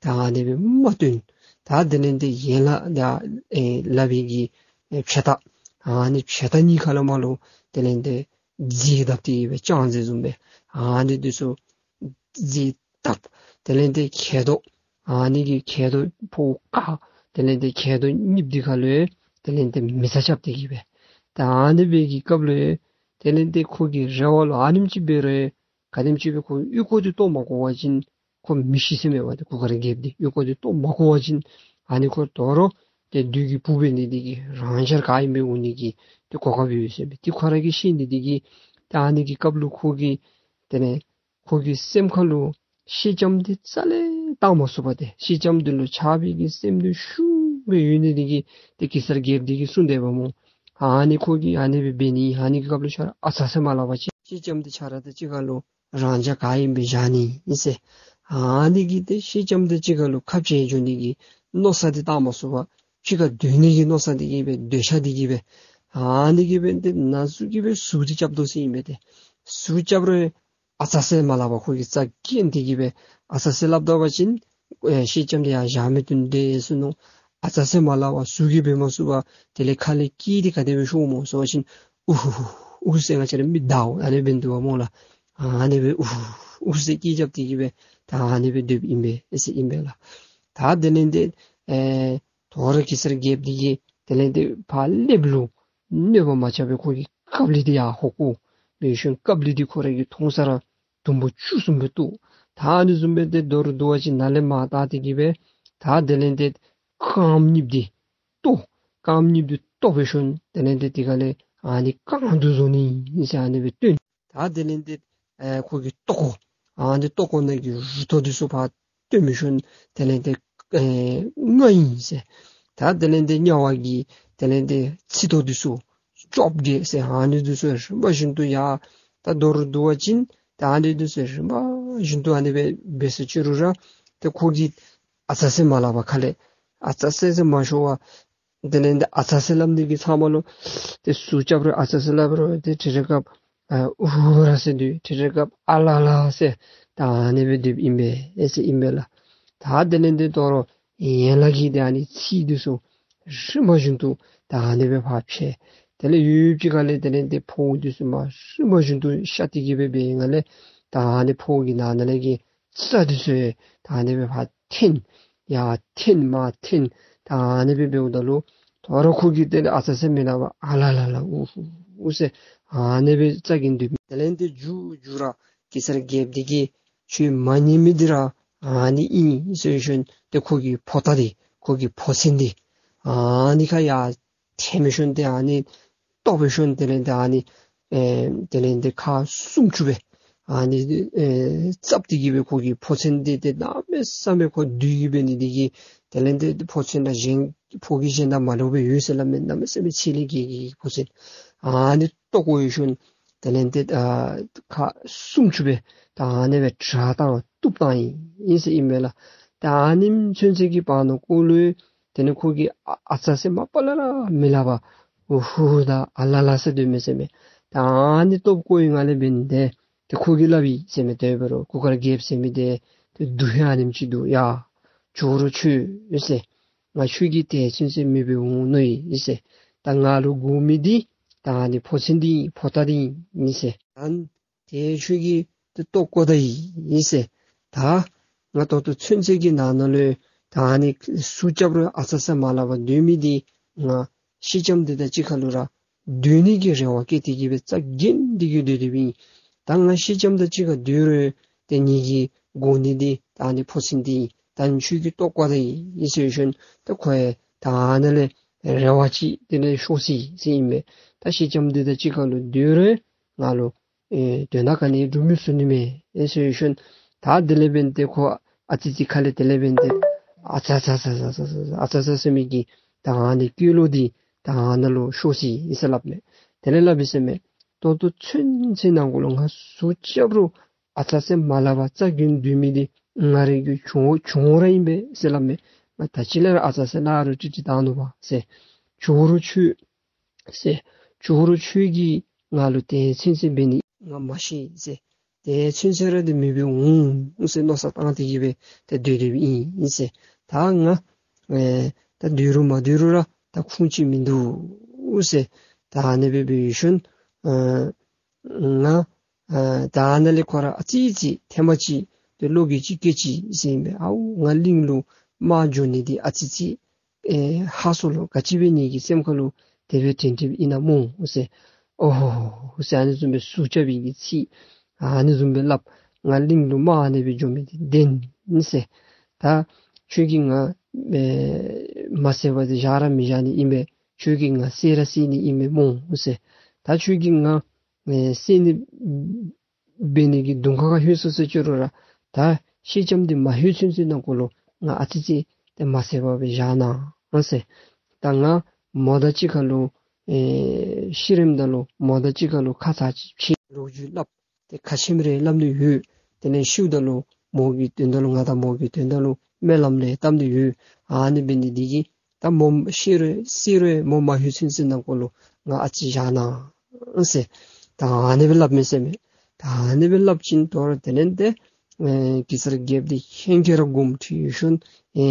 ད་ཨ་ནི་སྦེ་མ་བཏོན། ད་དེ་ལས་འདི་ཡན་ལག་ད་ཨེ་ལག་པའི་གི་ཨེ་བྱེ་ཐག་ཨ་ནི་བྱེ་ཐག་གཉིས་ཁ་ལས་མར་ལུ་དེ་ལས་འདི་རྫས་བཏབ་སྟེ་སྦེ་ལྕགས་རྫས་བཟུམ་སྦེ་ཨ་ནི་འདི་ཚུ་རྫས་བཏབ། དེ་ལས་འདི་གྱེ་ཏོ་ཨ་ནི་གི་གྱེ་ཏོ་ཕོ་བཀག། དེ་ལས་འདི་གྱེ་ཏོ་གཉིསཔ་འདི་ཁ་ལུ་དེ་ལས་འདི་མེ་བཙའ་རྐྱབ་སྟེ་གི་སྦེ་ད་ཨ་ནི་སྦེ་གི་སྐབས་ལུ་དེ་ལས་འདི་ཁོ་གི་རེ་བ་ལུ་ཨ་ནེམ་ཅིག་འབད་རུང་ག་དེམ་ཅིག་སྦེ་ཁོ་ཨོལ་ལྐོག་འདི་གཏོར་མ་བཀོ་བ་ཅིན་ཁོ་མི་ཤི་ཟེར་མས་པ། ཏེ་གུར་དཀར་རྒྱལཔོ་འདི་ཨོལ་ལྐོག་འདི་གཏོར་མ་བཀོ་བ་ཅིན་ཨ་ནི་ཁོ་དོ་རུང་ཏེ་བདུད་ཀྱི་བུ་འབད་ནི་འདི་གིས་རང་འཇགས་ག་ཨིན་པའི་འོང་ནི་གི་ཏེ་གོ་སྐབས་ཡོད་ཟེར་མས། ཏེ་ཁོ་ར་གིས་ཤེས་ནི་འདི་གིས་ཏེ་ཨ་ནི་གི་སྐབས་ལུ་ཁོ་གིས་དེ་ནས་ཁོ་གི་སེམས་ཁ་ལུ་ཤེལ་ལྕམ་འདི་རྩ་ལས་བཏང་མ་ཚུགས་པ། ཏེ་ཤེལ་ལྕམ་འདི་ལུ་ཆགས་པའི་གི་སེམས་འདི་ཤུགས་སྦེ་ཡོད་ནི་འདི་གིས་ཏེ་གེ་སར་རྒྱལཔོ་འདི་གིས་གསུངས་དེས་པ་སྨོ། ཨ་ནི་ཁོ་གིས་ཨ་ནི་སྦེ་འབད་ནི་ཨ་ནི་གི་སྐབས་ལུ་ཁྱོད་ར་ཨ་ཚ་ཟེར་མ་སླབ་པ་ཅིན་ཤེལ་ལྕམ་འདི་ཁྱོད་ར་དང་གཅིག་ཁར་ལུ་ རང་ཅག་ག་ཡིན་པའི་བཞག་ནི་ཡིན་ཟེར། ཨ་ནི་གི་དེ་ཤེས་ལྕམ་དེ་གཅིག་ག་ལུ་ཁ་བྱལ་འགྱོ་ནི་གི་མནོ་བསམ་དེ་བཏང་མ་སོང་བ། གཅིག་ག་སྡོད་ནི་གི་མནོ་བསམ་དེ་གི་བས་སྡོད་ཤ་དེ་གི་བས། ཨ་ནི་གི་བས་དེ་ན་ཟུག་གི་བས་ཟུག་དེ་རྐྱབ་དོ་ཟེར་ཨིན་པས། དེ་ཟུག་རྐྱབ་རུང་ཨ་ཙ་ཟེར་མ་ལབ་པར་ཁོ་གི་རྩ་འགེངས་དེ་གི་བས་ཨ་ཙ་ཟེར་ལབ་ད་པ་ཅིན་ཨེ་ཤེས་ལྕམ་དེ་ཡང་བཞག་མི་བཏུབ་འདྲས་ཟེར་མནོ། ཨ་ཙ་ཟེར་མ་ལབ་པར་ཟུག་གི་བས་མ་ཟུག་པར་དེ་ལས་ཁ་ལས་སྐད་དེ་ག་དེ་བས་ཤོར་སྨོ་ཟེར་བ་ཅིན་ཨུ་ཧུ་ཧུ་ཨུ་ཧུ་ཟེར་ང་བཅས་ར་མི་བདའ་འོ་ཨ་ནི་བས་འདུག་པ་སྨོ་ལགས། ཨ་ནི་བས་ཨུ་ཧུ་ཨུ་ཧུ་ཟེར་སྐད་རྐྱབ་དེ་གི་བས་ད་ཨ་ནི་བས་སྡོདཔ་ཨིན་པས་ཨེ་ཟེར་ཨིན་པས་ལགས། ད་དེ་ལས་དེ་ཨེ་དོ་རུང་གེ་སར་རྒྱལཔོ་དེ་གིས་དེ་ལས་དེ་ཕར་ལེབ་ལུ་གནོད་པ་མ་ཆགས་པའི་ཁོ་གི་ཀབ་ལི་དེ་ཡར་ཧོ་ཀོ་བས་ཤོན་ཀབ་ལི་དེ་ཁོ་ར་གིས་མཐོང་ས་ར་དུམ་བུ་བཅུ་གསུམ་པའི་གཏུགས། ད་ཨ་ནི་བཟུམ་སྦེ་དེ་མདོར་བསྡུ་བ་ཅིན་ནཱ་ལས་མར་བལྟ་དེ་གི་བས་ད་དེ་ལས་དེ་རྐངམ་གཉིས་དེ་བཏོག། རྐངམ་གཉིས་དེ་བཏོག་བས་ཤོན་དེ་ལས་དེ་དེ་ག་ལས་ཨ་ནི་རྐང་དུ་བཟོ་ནི་ཨིན་ཟེར་ཨ་ནི་སྦེ་སྟོན། ད་དེ་ལས་དེ་ཨེ་ཁོ་གི་ལྟོ་གོས་ཨ་ནི་ལྟོ་གོས་ནང་གི་རུ་ཏོ་དེ་ཚུ་ཕར་སྟོན་མི་ཤོན་དེ་ལས་དེ་ཨེ་རྔ་ཨིན་ཟེར། ད་དེ་ལས་དེ་གཉའ་བ་གི་དེ་ལས་དེ་ཚིགས་ཏོ་དེ་ཚུ་ཅོབ་རྒྱས་ཟེར་ཨ་ནི་དེ་ཚུ་རིམ་པ་བཞིན་དུ་ཡ་ད་མདོར་བསྡུ་བ་ཅིན་ད་ཨ་ནི་དེ་ཚུ་རིམ་པ་བཞིན་དུ་ཨ་ནི་སྦེ་སྦེ་ཟེར་ཅི་རུང་ར་དེ་ཁོ་གིས་ཨ་ཙ་ཟེར་མ་ལབ་པར་ཁ་ལས་ཨ་ཙ་ཟེར་ཟེར་མ་ཤོར་བར། དེ་ལས་འདི་ཨ་ཙ་ཟེར་ལབ་ནི་གི་ཚང་མ་ལུ་དེ་ཟུག་རྐྱབ་རུང་ཨ་ཙ་ཟེར་ལབ་རུང་དེ་ཁྲིད་རེ་སྐབས་ཨ་ཨུ་ཧུ་ར་ཟེར་དུས་ཁྲིད་རེ་སྐབས་ཨ་ལ་ལ་ཟེར་ད་ཨ་ནི་སྦེ་སྡོདཔ་ཨིན་པས་ཨེ་ཟེར་ཨིན་པས་ལགས། ད་དེ་ལས་འདི་དོ་རུང་ཡན་ལག་གི་དེ་ཨ་ནི་ཚིགས་དེ་ཚུ་རིམ་པ་བཞིན་དུ་ད་ཨ་ནི་སྦེ་ཕར་ཕྱེ། དེ་ལས་ཡུད་ཅིག་ཁ་ལས་དེ་ལས་འདི་ཕོཝ་དེ་ཚུ་མར་རིམ་པ་བཞིན་དུ་ཤ་དེ་གི་སྦེ་འབད་ཡི་ང་ལས་ད་ཨ་ནི་ཕོཝ་གི་ནང་ན་ལས་ཀྱི་རྩ་དེ་ཚུ་ད་ཨ་ནི་སྦེ་ཕར་འཐེན། ཡར་འཐེན་མར་འཐེན། ད་ཨ་ནི་སྦེ་འབདཝ་ད་ལུ་དོ་རུང་ཁོ་གིས་དེ་ལས་ཨ་ཙ་ཟེར་མི་ལབ་པར་ཨ་ལ་ལ་ལ་ཨུ་ཧུ་ཨུ་ཟེར་ཨ་ནི་སྦེ་རྩ་གི་འདུག། དེ་ལས་དེ་མཇུག་མཇུག་ར་གེ་སར་རྒྱལཔོ་དེ་གིས་ཁྱོད་མ་ཉན་མི་དེ་ར་ཨ་ནི་ཨིན་ཟེར་ཤོན་དེ་ཁོ་གི་ཕོ་རྟ་དེ་ཁོ་གི་ཕོ་མཚན་དེ་ཨ་ནི་ཁར་ཡར་འཐེན་མི་ཤོན་དེ་ཨ་ནི་བཏོག་པའི་ཤོན་དེ་ལས་དེ་ཨ་ནི་ཨེ་དེ་ལས་དེ་ཁ་སུམ་ཅུ་སྦེ་ཨ་ནི་ཨེ་བཙབ་སྟེ་གི་སྦེ་ཁོ་གི་ཕོ་མཚན་དེ་དེ་གནམ་མེད་ས་མེད་ཁོ་བསྡུས་ཡི་སྦེ་ནི་དེ་གིས་དེ་ལས་དེ་ཕོ་མཚན་ལ་གཞན་ཕོ་གི་གཞན་དང་མ་འདྲཝ་སྦེ་ཡོད་ཟེར་སླབ་མས། གནམ་མེད་ས་མེད་ཆེ་ལེ་གི་གི་ཕོ་མཚན་ཨ་ནི་བཏོག་བཀོ་ཡི་ཤོན་དེ་ལས་དེ་ཨ་ཁ་སུམ་ཅུ་སྦེ་ད་ཨ་ནི་སྦེ་དྲག་བཏང་གཏུབ་བཏང་ཡི་ཨིན་ཟེར་ཨིན་མས་ལགས། ད་ཨ་ནེམ་ཚུན་ཚོད་ཀྱི་བར་ན་ཀོ་ལོས་དེ་ནི་ཁོ་གིས་ཨ་ཨ་ཙ་ཟེར་མ་པ་ལ་ལ་མི་ལབ་པར་ཨུ་ཧུ་དང་ཨ་ལ་ལ་ཟེར་སྡོད་མི་ཟེར་མས། ད་ཨ་ནི་སྟོབས་བཀོད་ཡི་ང་ལས་འབད་ནི་དེ་དེ་ཁོ་གིས་སླབ་ཡི་ཟེར་མས། དེ་འབད་རུང་གུར་དཀར་རྒྱལཔོ་ཟེར་མི་དེ་དེ་སྡུག་ཧ་ཨ་ནེམ་ཅིག་འདུག། ཡ་ཇོ་རུ་ཁྱོད་ཟེར་ང་ཁྱོད་ཀྱིས་དེ་ཚུན་ཚོད་མི་འབད་འོང་མནོ་ཡི་ཟེར། ད་ང་ལུ་དགོ་མི་འདི་ད་ཨ་ནི་ཕོ་མཚན་འདི་ཨིན། ཕོ་རྟ་འདི་ཨིན་ཟེར། ད་དེ་ཁྱོད་ཀྱིས་དེ་བཏོག་བཀོ་ད་ཡི་ཟེར། ད་ང་ད་ལྟོ་ཚུན་ཚོད་ཀྱི་ནང་ན་ལུ་ད་ཨ་ནི་ཟུག་རྐྱབ་རུང་ཨ་ཙ་ཟེར་མ་ལབ་པར་སྡོད་མི་འདི་ང་ཤེས་ལྕམ་འདི་དང་གཅིག་ཁར་ལུ་ར་སྡོད་ནི་གི་རེ་བ་བསྐྱེད་དེ་གི་སྦེ་རྩ་འགེངས་ཏེ་གི་སྡོད་སྡོདཔ་ཨིན། ད་ང་ཤེས་ལྕམ་དང་གཅིག་ཁར་སྡོད་རུང་དེ་ངེ་གི་དགོ་ནི་འདི་ད་ཨ་ནི་ཕོ་མཚན་འདི་ཨིན། ད་ཨ་ནི་ཁྱོད་ཀྱིས་བཏོག་བཀོ་ད་ཡི་ཟེར་ཤོན་ད་ཁོ་ཡང་ད་ཨ་ནི་ལས་རེ་བ་ཅིག་དེ་ལས་ཤོར་སོ་ཡི་ཟེར་ཨིན་མས། ད་ཤེས་ལྕམ་འདི་དང་གཅིག་ཁར་ལུ་སྡོད་རུང་ང་ལུ་ཨེ་དོན་དག་ག་ནི་འགྲོ་མི་བཟོ་ནི་མས་ཨེ་ཟེར་ཤོན། ད་དེ་ལས་འབད་ནི་དེ་ཁོ་ཨ་ཙི་ཙི་ཁ་ལས་དེ་ལས་འབད་ནི་དེ་ཨ་ཙ་ཙ་ཙ་ཙ་ཙ་ཙ་ཨ་ཙ་ཙ་ཟེར་མི་གི་ད་ཨ་ནི་སྐད་ལོག་འདི་ད་ཨ་ནཱ་ལུ་ཤོར་སོ་ཡི་ཟེར་སླབ་མས། དེ་ལས་སླབ་ཡི་ཟེར་མས། ད་ལྟོ་ཚུན་ཚོད་ནང་འཁོད་ལུ་ང་ཟུག་རྐྱབ་རུང་ཨ་ཙ་ཟེར་མ་ལབ་པར་རྩ་འགེངས་སྡོད་མི་འདི་ང་རའི་གི་གྱོང་གྱོང་ར་ཨིན་པས་ཟེར་སླབ་མས། ང་ད་ཅི་ལས་ར་ཨ་ཙ་ཟེར་སླབ་རུང་ཀྲིག་ཀྲི་བཏང་ནུག་པ་ཟེར། ཇོ་རུ་ཁྱོད་ཟེར། ཇོ་རུ་ཁྱོད་ཀྱིས་ང་ལུ་དེ་ཚུན་ཚོད་འབད་ནི་ང་མ་ཤེས་ཟེར། དེ་ཚུན་ཚོད་ར་དེ་མི་འབད་འོང་ཟེར་མནོ་བསམ་བཏང་སྟེ་གི་སྦེ་དེ་སྡོད་སྡོདཔ་ཨིན་ཟེར། ད་ང་ཨེ་ད་སྡོད་རུང་མ་སྡོད་རུང་ར་ད་ཁུངས་ཅིག་མིན་འདུག་ཟེར། ད་ཨ་ནི་སྦེ་འབད་ཡི་ཤོན་ཨ་ང་ཨ་ད་ཨ་ནཱ་ལས་ཁོ་ར་ཨ་ཙི་ཙི་ཐེངས་མ་ཅིག་དེ་བློ་གི་ཅིག་སྐད་ཅིག་ཟེར་ཨིན་པས། ཨའུ་ང་གླིང་ལུ་དམག་འགྱོ་ནི་འདི་ཨ་ཙི་ཙི་ཨེ་ཧ་སོ་ལོ། ག་ཅི་སྦེ་ངེ་གི་སེམས་ཁ་ལུ་དེ་སྦེ་དྲན་དྲནམ་ཨིན་ན་སྨོ་ཟེར། ཨོ་ཧོ་ཧོ་ཟེར་ཨ་ནི་བཟུམ་སྦེ་ཟུག་རྐྱབ་པའི་གི་ཚིག་ཨ་ནི་བཟུམ་སྦེ་སླབ། ང་གླིང་ལུ་དམག་ཨ་ནི་སྦེ་འགྱོ་མི་འདི་བདེན་ཟེར། ད་ཁྱོད་ཀྱིས་ང་ཨེ་མ་བསད་པར་དེ་བཞག་ར་མི་བཞག་ནི་ཨིན་པས། ཁྱོད་ཀྱིས་ང་བསད་ར་བསད་ནི་ཨིན་པས་སྨོ་ཟེར། ད་ཁྱོད་ཀྱིས་ང་ཨེ་བསད་ནི་འབད་ནི་གི་གདོང་ཁ་ཁ་ལྷོད་སོ་ཟེར་ཅི་རུང་ར་ད་ཤེས་ལྕམ་འདི་མ་ལྷོད་ཚུན་ཚོད་ནང་འཁོད་ལུ་ང་ཨ་ཙི་ཙི་དེ་མ་བསད་པར་སྦེ་བཞག་གནང་ཟེར། ད་ང་མོ་དང་གཅིག་ཁར་ལུ་ཨེ་ཤི་རནམ་ད་ལུ་མོ་དང་གཅིག་ཁར་ལུ་ཁ་ཙ་ཅིག་ཕྱེ་ལོ་རྒྱུས་སླབ། དེ་ཁ་ཆེམས་རེད་ལབ་ནི་ཡོད། དེ་ནས་ཤིའུ་ད་ལུ་མོ་གི་དོན་དག་ལུ་ང་དང་མོ་གི་དོན་དག་ལུ་སྨོན་ལམ་རེད་བཏབ་ནི་ཡོད། ཨ་ནི་འབད་ནི་འདི་གིས་ད་མོ་ཤི་རུང་སྲིད་རུང་མོ་མ་ཤི་ཚུན་ཚོད་ནང་འཁོད་ལུ་ང་ཨ་ཙི་བཞག་གནང་ཟེར། ད་ཨ་ནི་སྦེ་སླབ་མས་ཟེར་མས། ད་ཨ་ནི་སྦེ་སླབ་ཅིན་དོ་རུང་དེ་ལས་དེ་ཨེ་གེ་སར་རྒྱལཔོ་འདི་ཧེང་སྐལ་ར་སྒོམ་ཁྲིད་ཡོད་ཤུན་ཨེ་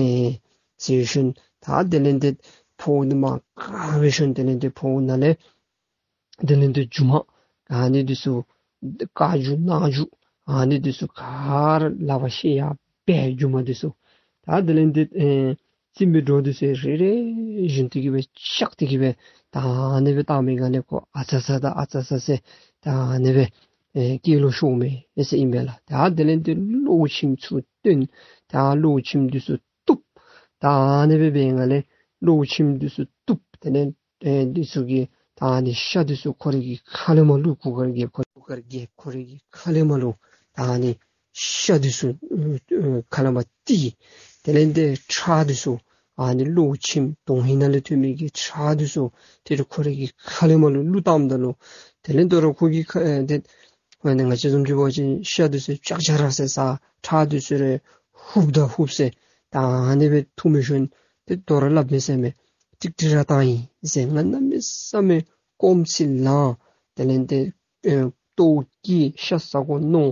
ཟེར་ཡོད་ཤུན། ད་དེ་ལས་དེ་ཕོཝ་འདི་མར་བཀག་ཡོད་ཤུན། དེ་ལས་དེ་ཕོཝ་ནང་ལས་དེ་ལས་དེ་རྒྱུ་མ་ཨ་ནི་འདི་ཚུ་བཀའ་རྒྱུ་གནང་རྒྱུ་ཨ་ནི་འདི་ཚུ་ག་ར་ལག་པར་བཤེད་ཡར་འབད་རྒྱུ་མ་འདི་ཚུ། ད་དེ་ལས་དེ་ཨེ་རྩིས་མི་འགྲོ་འདི་ཚུ་རེ་རེ་བཞིན་དེ་གིས་སྦེ་བཅག་སྟེ་གིས་སྦེ་ད་ཨ་ནི་སྦེ་བཏང་མི་ག་ལས་ཁོ་ཨ་ཚ་ཚ་དང་ཨ་ཚ་ཚ་ཟེར་ད་ཨ་ནི་སྦེ་ཨེ་སྐྱེས་ལོ་ཤོར་མས་ཨེ་ཟེར་ཨིན་པས་ལགས། ད་དེ་ལས་དེ་གློག་ཆེམ་ཚུ་བཏོན། ད་གློག་ཆེམ་འདི་ཚུ་གཏུབ། ད་ཨ་ནི་སྦེ་འབད་ཡི་ག་ལས་གློག་ཆེམ་འདི་ཚུ་གཏུབ། དེ་ལས་ཨེ་འདི་ཚུ་གི་ད་ཨ་ནི་ཤ་འདི་ཚུ་ཁོ་རའི་གི་ཁ་ལས་མར་ལུ་གུར་དཀར་རྒྱལཔོ་ཁོ་གུར་དཀར་རྒྱལཔོ་ཁོ་རའི་གི་ཁ་ལས་མར་ལུ་ད་ཨ་ནི་ཤ་འདི་ཚུ་ཨ་ཨ་ཁ་ལས་མར་བཏིག། དེ་ལས་དེ་ཁྲག་འདི་ཚུ་ཨ་ནི་གློག་ཆེམ་དོན་ཧིང་ནང་ལས་ཐོན་མི་གི་ཁྲག་འདི་ཚུ་དེ་རུ་ཁོ་རའི་གི་ཁ་ལས་མར་ལུ་བླུག་བཏངམ་ད་ལུ་དེ་ལས་དོ་རུང་ཁོ་གི་ཁ་ཨེ་དེ་ཨ་ནི་ང་བཅས་བཟུམ་ཅིག་འབད་བ་ཅིན་ཤ་འདི་ཚུ་ཅག་ཅག་ར་ཟེར་ཟ། ཁྲག་འདི་ཚུ་རེ་ཧུབ་ད་ཧུབ་ཟེར་ད་ཨ་ནི་སྦེ་འཐུང་མི་ཤུན། དེ་དོ་རུང་སླབ་མས་ཟེར་མས། ཀྲིག་ཀྲི་ར་བཏང་ཡི་ཟེར། ང་གནམ་མེད་ས་མེད་སྐོམ་ཚིག་ལངས། དེ་ལས་དེ་ཨེ་ལྟོཝ་བཀྱེས་ཤ་ཟ་དགོ་མནོ།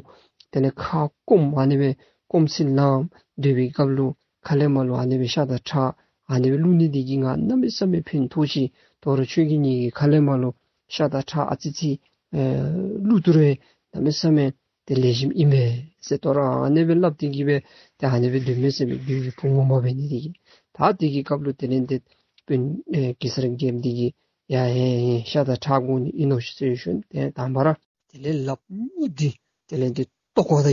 དེ་ལས་ཁ་སྐོམ་ཨ་ནི་སྦེ་སྐོམ་ཚིག་ལངས་སྡོད་པའི་སྐབས་ལུ་ཁ་ལས་མར་ལུ་ཨ་ནི་སྦེ་ཤ་དང་ཁྲག་ཨ་ནི་སྦེ་བླུག་ནི་འདི་གིས་ང་གནམ་མེད་ས་མེད་ཕན་ཐོགས་ཅི། དོ་རུང་ཁྱོད་ཀྱིས་ངེ་གི་ཁ་ལས་མར་ལུ་ཤ་དང་ཁྲག་ཨ་ཙི་ཙི་ཨེ་བླུག་ཏུ་རུང་གནམ་མེད་ས་མེད་དེ་ལེགས་ཤོམ་ཨིན་པས་ཟེར་དོ་རུང་ཨ་ནི་སྦེ་སླབ་སྟེ་གིས་སྦེ་དེ་ཨ་ནི་སྦེ་སྡོད་མས་ཟེར་མས། བདུད་ཀྱི་བུ་ངོ་མ་འབད་ནི་འདི་གིས། ད་དེ་གི་སྐབས་ལུ་དེ་ལས་དེ་དཔོན་ཨེ་གེ་སར་རྒྱལཔོ་འདི་གིས་ཡ་ཨེ་ཨེ་ཤ་དང་ཁྲག་དགོ་ནི་ཨིན་ནོ་ཟེར་ཞུ་ནི། དེ་དང་པ་ར་དེ་ལས་ལགཔ་གཉིས་འདི་དེ་ལས་དེ་བཏོག་དགོ་ད་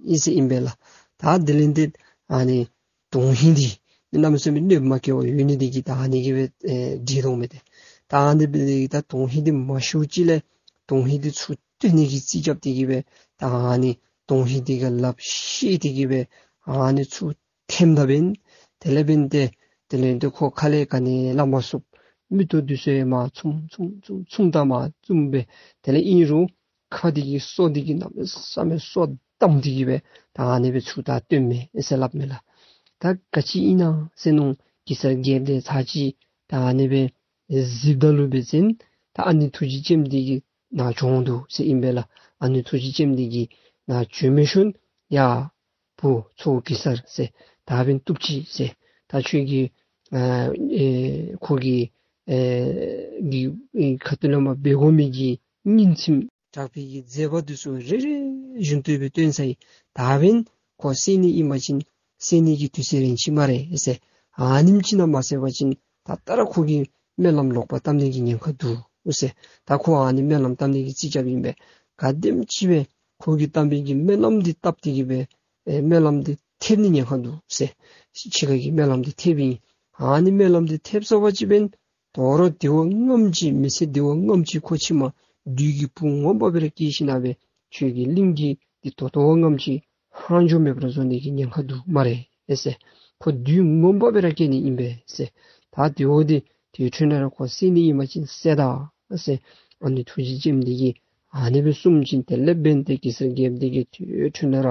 ཡི་ཟེར་ཨིན་པས་ལགས། ད་དེ་ལས་དེ་ཨ་ནི་དོན་ཧིང་འདི་གནམ་མེད་ས་མེད་གནོདཔ་མ་སྐྱེལ་བར་ཡོད་ནི་འདི་གིས་ད་ཨ་ནི་གིས་སྦེ་ཨེ་འདྲིལ་དོ་མས་ཏེ། ད་ཨ་ནི་སྦེ་ད་དོན་ཧིང་འདི་མ་ཤི་བ་ཅིག་ལས་དོན་ཧིང་འདི་ཚུར་བཏོན་ནི་གི་རྩིས་རྐྱབ་སྟེ་གིས་སྦེ་ད་ཨ་ནི་དོན་ཧིང་འདི་གི་ལགཔ་བཤེད་དེ་གིས་སྦེ་ཨ་ནི་ཚུར་འཐེན་ད་འབདན། དེ་ལས་འབདན་ཏེ་དེ་ལས་འདི་ཁོ་ཁ་ལས་ག་ནི་ལ་མ་སུབ། མིག་ཏོ་འདི་ཚུ་ཡང་མར་བཙུམ་བཙུམ་བཙུམ་བཙུམ་ད་མར་བཙུམ་སྦེ། དེ་ལས་ཨིན་རུང་ཁ་འདི་གི་སོ་འདི་གིས་གནམ་མེད་ས་མེད་སོ་བསྡམས་ཏེ་གིས་སྦེ་ད་ཨ་ནི་སྦེ་ཚུར་ད་བཏོན་མས་ཨེ་ཟེར་སླབ་མས་ལགས། ད་ག་ཅི་ཨིན་ན་ཟེར་མནོ་གེ་སར་རྒྱལཔོ་དེ་ཚར་གཅིག་ད་ཨ་ནི་སྦེ་གཟིགསཔ་ད་ལུ་འབད་བ་ཅིན་ད་ཨ་ནེ་ཐུགས་རྗེ་ཅནམ་འདི་གིས་ནཱ་བྱོན་འདུག་ཟེར་ཨིན་པས་ལགས། ཨ་ནེ་ཐུགས་རྗེ་ཅནམ་འདི་གིས་ནཱ་བྱོན་མི་ཤུལ་ཡ་བུ་ཚ་བོ་གེ་སར་ཟེར་ད་འབདན་བཏུབ་ཅི་ཟེར། ད་ཁྱོད་ཀྱིས་ཨ་ཨེ་ཁོ་གི་ཨེ་གི་ཨེ་ཁ་ཐུག་ལས་མར་འབད་དགོ་མི་གི་ཉིན་མཚན་དྲག་པོའི་གི་མཛད་པ་འདི་ཚུ་རེ་རེ་བཞིན་དུ་སྦེ་སྟོན་ཚར་ཡི། ད་འབདན་ཁོ་བསད་ནི་ཨིན་པ་ཅིན་བསད་ནི་གི་དུས་ཚོད་རན་ཅི་སྨ་རེ་ཟེར། ཨ་ནེམ་ཅིག་ནང་མ་བསད་པ་ཅིན་ད་ལྟ་ར་ཁོ་གིས་སྨོན་ལམ་ལོག་པ་བཏབ་ནི་གི་ཉེན་ཁ་འདུག་ཟེར། ད་ཁོ་ཨ་ནི་སྨོན་ལམ་བཏབ་ནི་གི་རྩིས་རྐྱབ་ཨིན་པས། ག་དེམ་ཅིག་སྦེ་ཁོ་གིས་བཏབ་པའི་གི་སྨོན་ལམ་འདི་བཏབ་སྟེ་གིས་སྦེ་ཨེ་སྨོན་ལམ་འདི་ཐེབས་ནི་ཉེན་ཁ་འདུག་ཟེར། ཕྱི་ཁ་གི་སྨོན་ལམ་འདི་ཐེབས་ཨིན། ཨ་ནི་སྨོན་ལམ་འདི་ཐེབས་ཚར་བ་ཅིན་འབདན་དོ་རུང་བདེ་བ་ལྔའམ་ཅིག་མི་ཚེ་བདེ་བ་ལྔའམ་ཅིག་ཁོ་ཕྱི་མ་བདུད་ཀྱི་བུ་ངོ་མ་སྦེ་ར་སྐྱེས་ཞིནམ་ལས་ཁྱོད་ཀྱི་གླིང་གི་འདི་ད་ལྟོ་བ་ལྔའམ་ཅིག་ཧང་ཇོ་མེད་པར་བཟོ་ནི་གི་ཉེན་ཁ་འདུག་སྨ་རེ་ཨེ་ཟེར། ཁོ་བདུད་ངོ་མ་སྦེ་ར་སྐྱེ་ནི་ཨིན་པས་ཟེར། ད་དེ་འོ་དེ་དེའི་འཕྲོ་ནས་ར་ཁོ་བསད་ནི་ཨིན་པ་ཅིན་བསད་ད་ཟེར། ཨ་ནེ་ཐུགས་རྗེ་ཅནམ་འདི་གིས་ཨ་ནི་སྦེ་གསུངས་ཅིན་དེ་ལས་འབདན་ཏེ་གེ་སར་རྒྱལཔོ་འདི་གིས་དེའི་འཕྲོ་ནས་ར་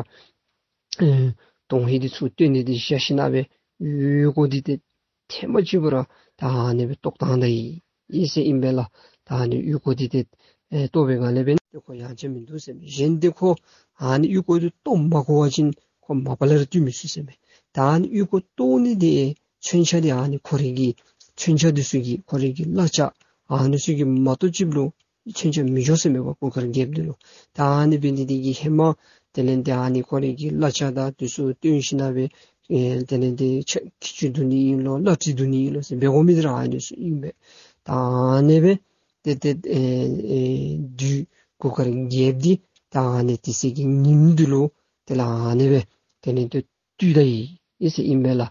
ཨེ་དོན་ཧིང་འདི་ཚུར་བཏོན་ནི་འདི་བཞག་ཞིནམ་ལས་འོལ་སྒོ་འདི་ཏེ་ཐེངས་མ་གཅིག་པུ་ར་ད་ཨ་ནི་སྦེ་བཏོག་བཏང་ད་ཡི་ཟེར་ཨིན་པས་ལགས། ད་ཨ་ནི་འོལ་སྒོ་འདི་ཏེ་ཨེ་བཏོག་པའི་སྒང་ལས་འབདན་ཏེ་ཁོ་ཡང་ཆ་མིན་འདུག་ཟེར་མས། གཞན་ཏེ་ཁོ་ཨ་ནི་འོལ་སྒོ་འདི་བཏོག་མ་དགོ་པ་ཅིན་ཁོ་མ་པ་ལས་ར་བཏུལ་མི་ཚུགས་ཟེར་མས། ད་ཨ་ནི་འོལ་སྒོ་བཏོག་ནི་འདི་མཚོན་ཆ་འདི་ཨ་ནི་ཁོ་རའི་གི་མཚོན་ཆ་འདི་ཚུ་གི་ཁོ་རའི་གི་བླ་ལྕག་ཨ་ནི་ཚུ་གིས་མ་གཏོགས་ཅིག་ལུ་མཚོན་ཆ་མི་འགྱོ་ཟེར་མས་པ། གུར་དཀར་རྒྱལཔོ་འདི་ལུ། ད་ཨ་ནི་འབད་ནི་འདི་གིས་ཧེ་མ་དེ་ལས་འདི་ཨ་ནི་ཁོ་རའི་གི་བླ་ལྕག་དང་འདི་ཚུ་བཏོན་ཞིནམ་ལས་ཨེ་དེ་ལས་འདི་ཆ་ཁྱི་ཆུ་བརྡུང་ནི་ཨིན་ལོ་གླ་སྒྲིལ་བརྡུང་ནི་ཨིན་ལོ་ཟེར་འབད་དགོ་མི་འདི་ར་ཨ་ནི་ཚུ་ཨིན་པས། ད་ཨ་ནི་སྦེ་ཏེ་ཏེ་ཨེ་ཨེ་བདུད་གུར་དཀར་རྒྱལཔོ་འདི་ད་ཨ་ནི་དེ་ཚེ་གི་ཉིནམ་འདི་ལུ་དེ་ལས་ཨ་ནི་སྦེ་དེ་ལས་འདི་བཏུལ་ད་ཡི་ཟེར་ཨིན་པས་ལགས།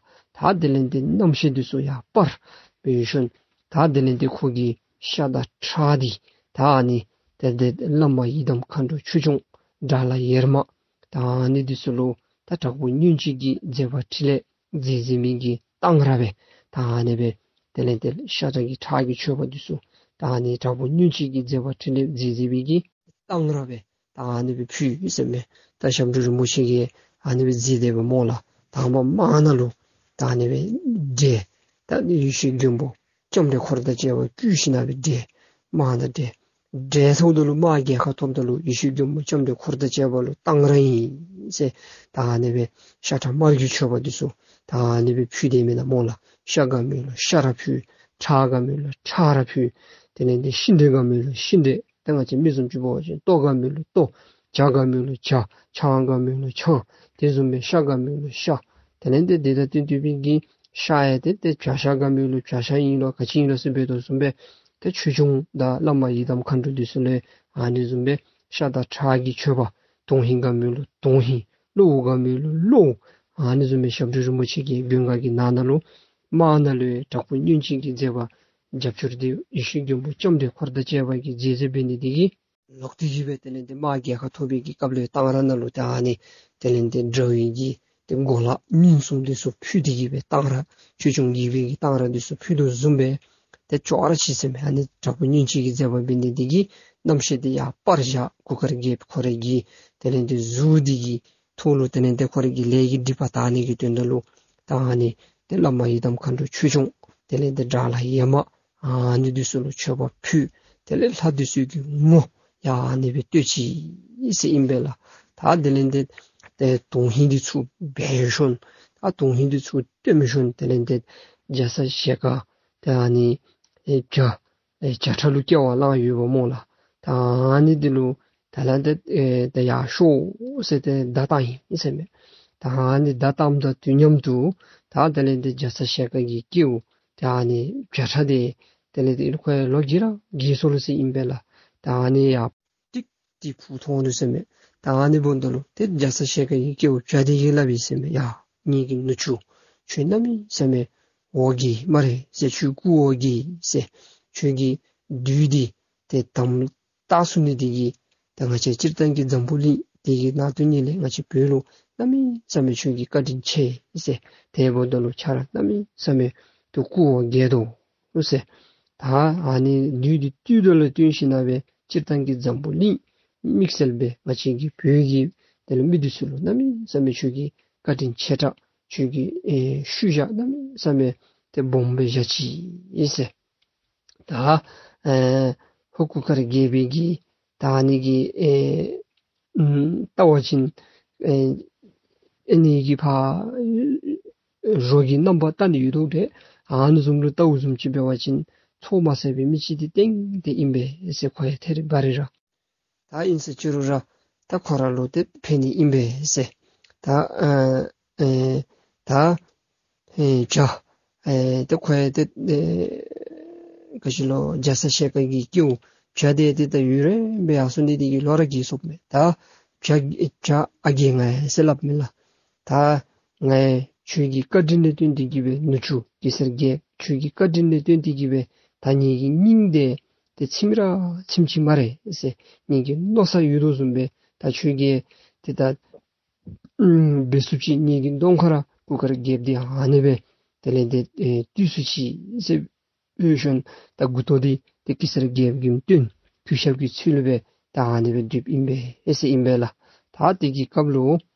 ད་དེ་ལས་འདི་རྣམ་ཤེས་འདི་ཚུ་ཡར་སྤར་བའི་ཤུལ་ད་དེ་ལས་འདི་ཁོ་གི་ཤ་དང་ཁྲག་འདི་ད་ཨ་ནི་དེ་ལས་འདི་བླ་མ་ཡི་དམ་མཁའ་འགྲོ་ཆོས་སྐྱོང་དགྲ་ལྷ་ཡེར་མ་ད་ཨ་ནི་འདི་ཚུ་ལུ་ད་དྲག་པོ་སྔོན་ཆད་ཀྱི་མཛད་པ་འཕྲིན་ལས་མཛད་མཛད་མི་གི་གཏང་རག་སྦེ་ད་ཨ་ནི་སྦེ་དེ་ལས་འདི་ཤ་དང་གི་ཁྲག་གི་མཆོད་པ་འདི་ཚུ་ད་ཨ་ནི་དྲག་པོ་སྔོན་ཆད་ཀྱི་མཛད་པ་འཕྲིན་ལས་མཛད་མཛད་མི་གི་གཏང་རག་སྦེ་ ད་ཨ་ནི་སྦེ་ཕུལ་ཟེར་མས། ད་ཞབས་དྲུང་རིན་པོ་ཆེ་གིས་ཨ་ནི་སྦེ་མཛད་དེ་སྦེ་སྨོ་ལགས། ད་མར་དམག་ནང་ལུ་ད་ཨ་ནི་སྦེ་བསྒྲལ། ད་ཡེ་ཤེས་མགོན་པོ་ལྕམ་དྲལ་འཁོར་དང་བཅས་པ་བསྐུལ་ཞིནམ་ལས་བསྒྲལ། དམག་ནང་བསྒྲལ། བསྒྲལ་ཐོབ་ད་ལུ་དམག་རྒྱལ་ཁ་ཐོབ་ད་ལུ་ཡེ་ཤེས་མགོན་པོ་ལྕམ་དྲལ་འཁོར་དང་བཅས་པ་ལུ་གཏང་རག་ཨིན་ཟེར། ད་ཨ་ནི་སྦེ་ཤ་ཁྲག་དམར་གྱི་མཆོད་པ་འདི་ཚུ་ད་ཨ་ནི་སྦེ་ཕུལ་དེས་མེན་ན་སྨོ་ལགས། ཤ་དགའ་མི་ལུ་ཤ་ར་ཕུལ། ཁྲག་དགའ་མི་ལུ་ཁྲག་ར་ཕུལ། དེ་ལས་འདི་ཤིང་འབྲས་དགའ་མི་ལུ་ཤིང་འབྲས། ད་ང་བཅས་མི་བཟུམ་ཅིག་འབད་བ་ཅིན་ལྟོ་དགའ་མི་ལུ་ལྟོ། ཇ་དགའ་མི་ལུ་ཇ། ཆང་དགའ་མི་ལུ་ཆང་། དེ་བཟུམ་སྦེ་ཤ་དགའ་མི་ལུ་ཤ། དེ་ལས་འདི་དེ་དང་བསྟུན་བསྟུན་པའི་གི་ཤ་ཡང་ཏེ་ཏེ་བྱ་ཤ་དགའ་མི་ལུ་བྱ་ཤ་ཨིན་ལོ་ག་ཅི་ཨིན་ལོ་ཟེར་འབད་དོ་བཟུམ་སྦེ་ཏེ་ཆོས་སྐྱོང་དང་བླ་མ་ཡི་དམ་མཁའ་འགྲོ་འདི་ཚུ་ལུ་ཨ་ནི་བཟུམ་སྦེ་ཤ་དང་ཁྲག་གི་མཆོད་པ། དོན་ཧིང་དགའ་མི་ལུ་དོན་ཧིང་། གློ་བོ་དགའ་མི་ལུ་གློ་བོ། ཨ་ནི་བཟུམ་སྦེ་ཞབས་དྲུང་རིན་པོ་ཆེ་གིས་མགོན་ཁང་གི་ནང་ན་ལུ་དམག་ནང་ལུ་དྲག་པོ་བསྙུན་བྱེད་ཀྱི་མཛད་པ་རྒྱབ་སྐྱོར་འདི་ཡེ་ཤེས་མགོན་པོ་ལྕམ་དྲལ་འཁོར་དང་བཅས་པ་གིས་མཛད་མཛད་འབད་ནི་འདི་གིས་ལོག་སྟེ་གི་སྦེ་དེ་ལས་འདི་དམག་རྒྱལ་ཁ་ཐོབ་པའི་གི་སྐབས་ལུ་གཏང་རག་ནང་ལུ་ཏེ་ཨ་ནི་དེ་ལས་འདི་དགྲ་བོའི་གི་ཏེ་གོ་ལ་སྙུན་གསུམ་འདི་ཚུ་ཕུལ་ཏེ་གི་སྦེ་གཏང་རག་ཆོས་སྐྱོང་དགྱེས་པའི་གི་གཏང་རག་འདི་ཚུ་ཕུལ་དོ་བཟུམ་སྦེ་ཏེ་ཅོག་ར་འཐད་ཟེར་མས། ཨ་ནི་དྲག་པོ་བསྙུན་བྱེད་ཀྱི་མཛད་པ་འབད་ནི་འདི་གིས་རྣམ་ཤེས་འདི་ཡར་སྤར་བཞག། གུར་དཀར་རྒྱལཔོ་ཁོ་རའི་གི་དེ་ལས་འདི་གཟུགས་འདི་གི་ཐོག་ལུ་དེ་ལས་འདི་ཁོ་རའི་གི་ལས་ཀྱི་སྒྲིབ་པ་དག་ནི་གི་དོན་དག་ལུ་ད་ཨ་ནི་ཏེ་བླ་མ་ཡི་དམ་མཁའ་འགྲོ་ཆོས་སྐྱོང་དེ་ལས་འདི་དགྲ་ལྷ་ཡེ་མ་ཨ་ནི་འདི་ཚུ་ལུ་མཆོད་པ་ཕུལ། དེ་ལས་ལྷ་འདི་ཚུ་གི་ངོ་ཡང་ཨ་ནི་སྦེ་བསྟོད་ཅི་ཟེར་ཨིན་པས་ལགས། ད་དེ་ལས་འདི་ཏེ་དོན་ཧིང་འདི་ཚུ་སྦས་ཞིནམ་ད་དོན་ཧིང་འདི་ཚུ་སྟོན་ཞིནམ་དེ་ལས་འདི་རྒྱ་ཚ་ཞལ་དཀར་ཏེ་ཨ་ནི་ཨེ་བྱ་ཨེ་བྱ་ཁྲ་ལུ་སྐྱེ་བ་བླངས་ཡོདཔ་སྨོ་ལགས། ད་ཨ་ནི་འདི་ལུ་ད་ལ་འདི་ཨེ་ད་ཡར་ཤོག་ཟེར་ཏེ་བརྡ་བཏང་ཡི་ཟེར་མས། ད་ཨ་ནི་བརྡ་བཏངམ་དང་དུས་མཉམ་དུ་ད་དེ་ལས་འདི་རྒྱ་ཚ་ཞལ་དཀར་གྱི་སྐྱེ་བོ་ད་ཨ་ནི་བྱ་ཁྲ་དེ་དེ་ལས་འདི་ཁོ་ཡང་ལོ་རྒས་ར་རྒས་སོ་ལོ་ཟེར་ཨིན་པས་ལགས། ད་ཨ་ནི་ཡར་ཏིག་ཏིག་བུ་མཐོང་དོ་ཟེར་མས། ད་ཨ་ནི་འབདཝ་ད་ལུ་ཏེ་རྒྱ་ཚ་ཞལ་དཀར་གྱི་སྐྱེ་བོ་བྱ་དེ་གིས་སླབ་ཡི་ཟེར་མས། ཡ་ངེ་གི་ནུ་གཅུང་ཁྱོད་གནམ་མེད་ས་མེད་འོ་བརྒྱལ་སྨ་རེ་ཟེར། ཁྱོད་སྐུ་འོ་བརྒྱལ་ཟེར། ཁྱོད་ཀྱི་བདུད་འདི་ཏེ་དམ་བཏགས་སོང་ནི་འདི་གིས་ད་ང་བཅས་སྤྱིར་བཏང་གི་འཛམ་བུ་གླིང་འདི་གི་ནང་དོན་ཉིད་ལས་ང་བཅས་བོད་ལུ་གནམ་མེད་ས་མེད་ཁྱོད་ཀྱི་བཀའ་དྲིན་ཆེ་ཟེར། དེ་འབདཝ་ད་ལུ་ཁྱོད་ར་གནམ་མེད་ས་མེད་ཏེ་སྐུ་འོ་བརྒྱལ་དོ་ཟེར། ད་ཨ་ནི་བདུད་འདི་བཏུལ་དོ་ལ་བཏུལ་ཞིནམ་ལས་སྤྱིར་བཏང་གི་འཛམ་བུ་གླིང་དམིགས་བསལ་སྦེ་ང་བཅས་ཀྱི་བོད་ཀྱི་དེ་ལས་མི་འདི་ཚུ་ལུ་གནམ་མེད་ས་མེད་ཁྱོད་ཀྱི་བཀའ་དྲིན་ཆེ་དྲགས། ཁྱོད་ཀྱི་ཨེ་ཤུལ་བཞག་གནམ་མེད་ས་མེད་ཏེ་སྦོམ་སྦེ་བཞག་ཅི་ཟེར། ད་ཨེ་ཧོར་གུར་དཀར་རྒྱལ་པོའི་གི་ད་ཨ་ནི་གི་ཨེ་ཨུམ་ལྟ་བ་ཅིན་ཨེ་ཨ་ནི་གི་ཕར་རོ་གི་རྣམ་པ་བལྟ་ནི་ཡོད་དོ་འདྲས། ཨ་ནི་བཟུམ་ལུ་ལྟཝ་བཟུམ་ཅིག་འབད་བ་ཅིན་ཚོགས་མ་ཟད་པའི་མི་ཅིག་འདི་ཏན་ཏན་ཨིན་པས་ཟེར། ཁོ་ཡང་ཐད་རི་བ་རི་ར་ད་ཨིན་ཟེར་ཅི་རུང་ར་ད་ཁོ་ར་ལུ་ཏེ་ཕན་ནི་ཨིན་པས་ཟེར། ད་ཨ་ཨེ་ད་ཨེ་བྱ་ཨེ་ད་ཁོ་ཡང་ཏེ་ཨེ་ག་ཅི་ལོ་རྒྱ་ཚ་ཞལ་དཀར་གྱི་སྐྱེ་བོ་བྱ་དེ་ཏེ་ད་ཡུན་རིང་སྦེ་ཡར་སོང་ནི་འདི་གིས་ལོ་ར་རྒས་སོངམ་མས། ད་བྱ་བྱ་ཨ་རྒས་ང་ཡང་ཟེར་སླབ་མས་ལགས། ད་ངས་ཁྱོད་ཀྱི་བཀའ་དྲིན་ལས་བརྟེན་ཏེ་གི་སྦེ་ནུ་གཅུང་གེ་སར་རྒྱལཔོ་ཁྱོད་ཀྱི་བཀའ་དྲིན་ལས་བརྟེན་ཏེ་གི་སྦེ་ད་ངེ་གི་སྙིང་འདི་ཏེ་ཚིམ་ར་ཚིམ་ཅི་སྨ་རེ་ཟེར། ངེ་གི་མནོ་ས་ཡོད་དོ་བཟུམ་སྦེ་ད་ཁྱོད་ཀྱིས་ཏེ་ད་ཨུམ་འབད་ཚུགས་ཅི། ངེ་གི་གདོང་ཁར་གུར་དཀར་རྒྱལཔོ་འདི་ཨ་ནི་སྦེ་དེ་ལས་ཏེ་ཨེ་བཏུལ་ཚུགས་ཅི་ཟེར་འབོད་ཞིནམ་ད་མགུ་ཏོ་འདི་ཏེ་གེ་སར་རྒྱལཔོ་གི་མདུན་གུས་ཞབས་ཀྱི་ཚུལ་སྦེ་ད་ཨ་ནི་སྦེ་སྡོདཔ་ཨིན་པས་ཨེ་ཟེར་ཨིན་པས་ལགས། ད་དེ་གི་སྐབས་ལུ་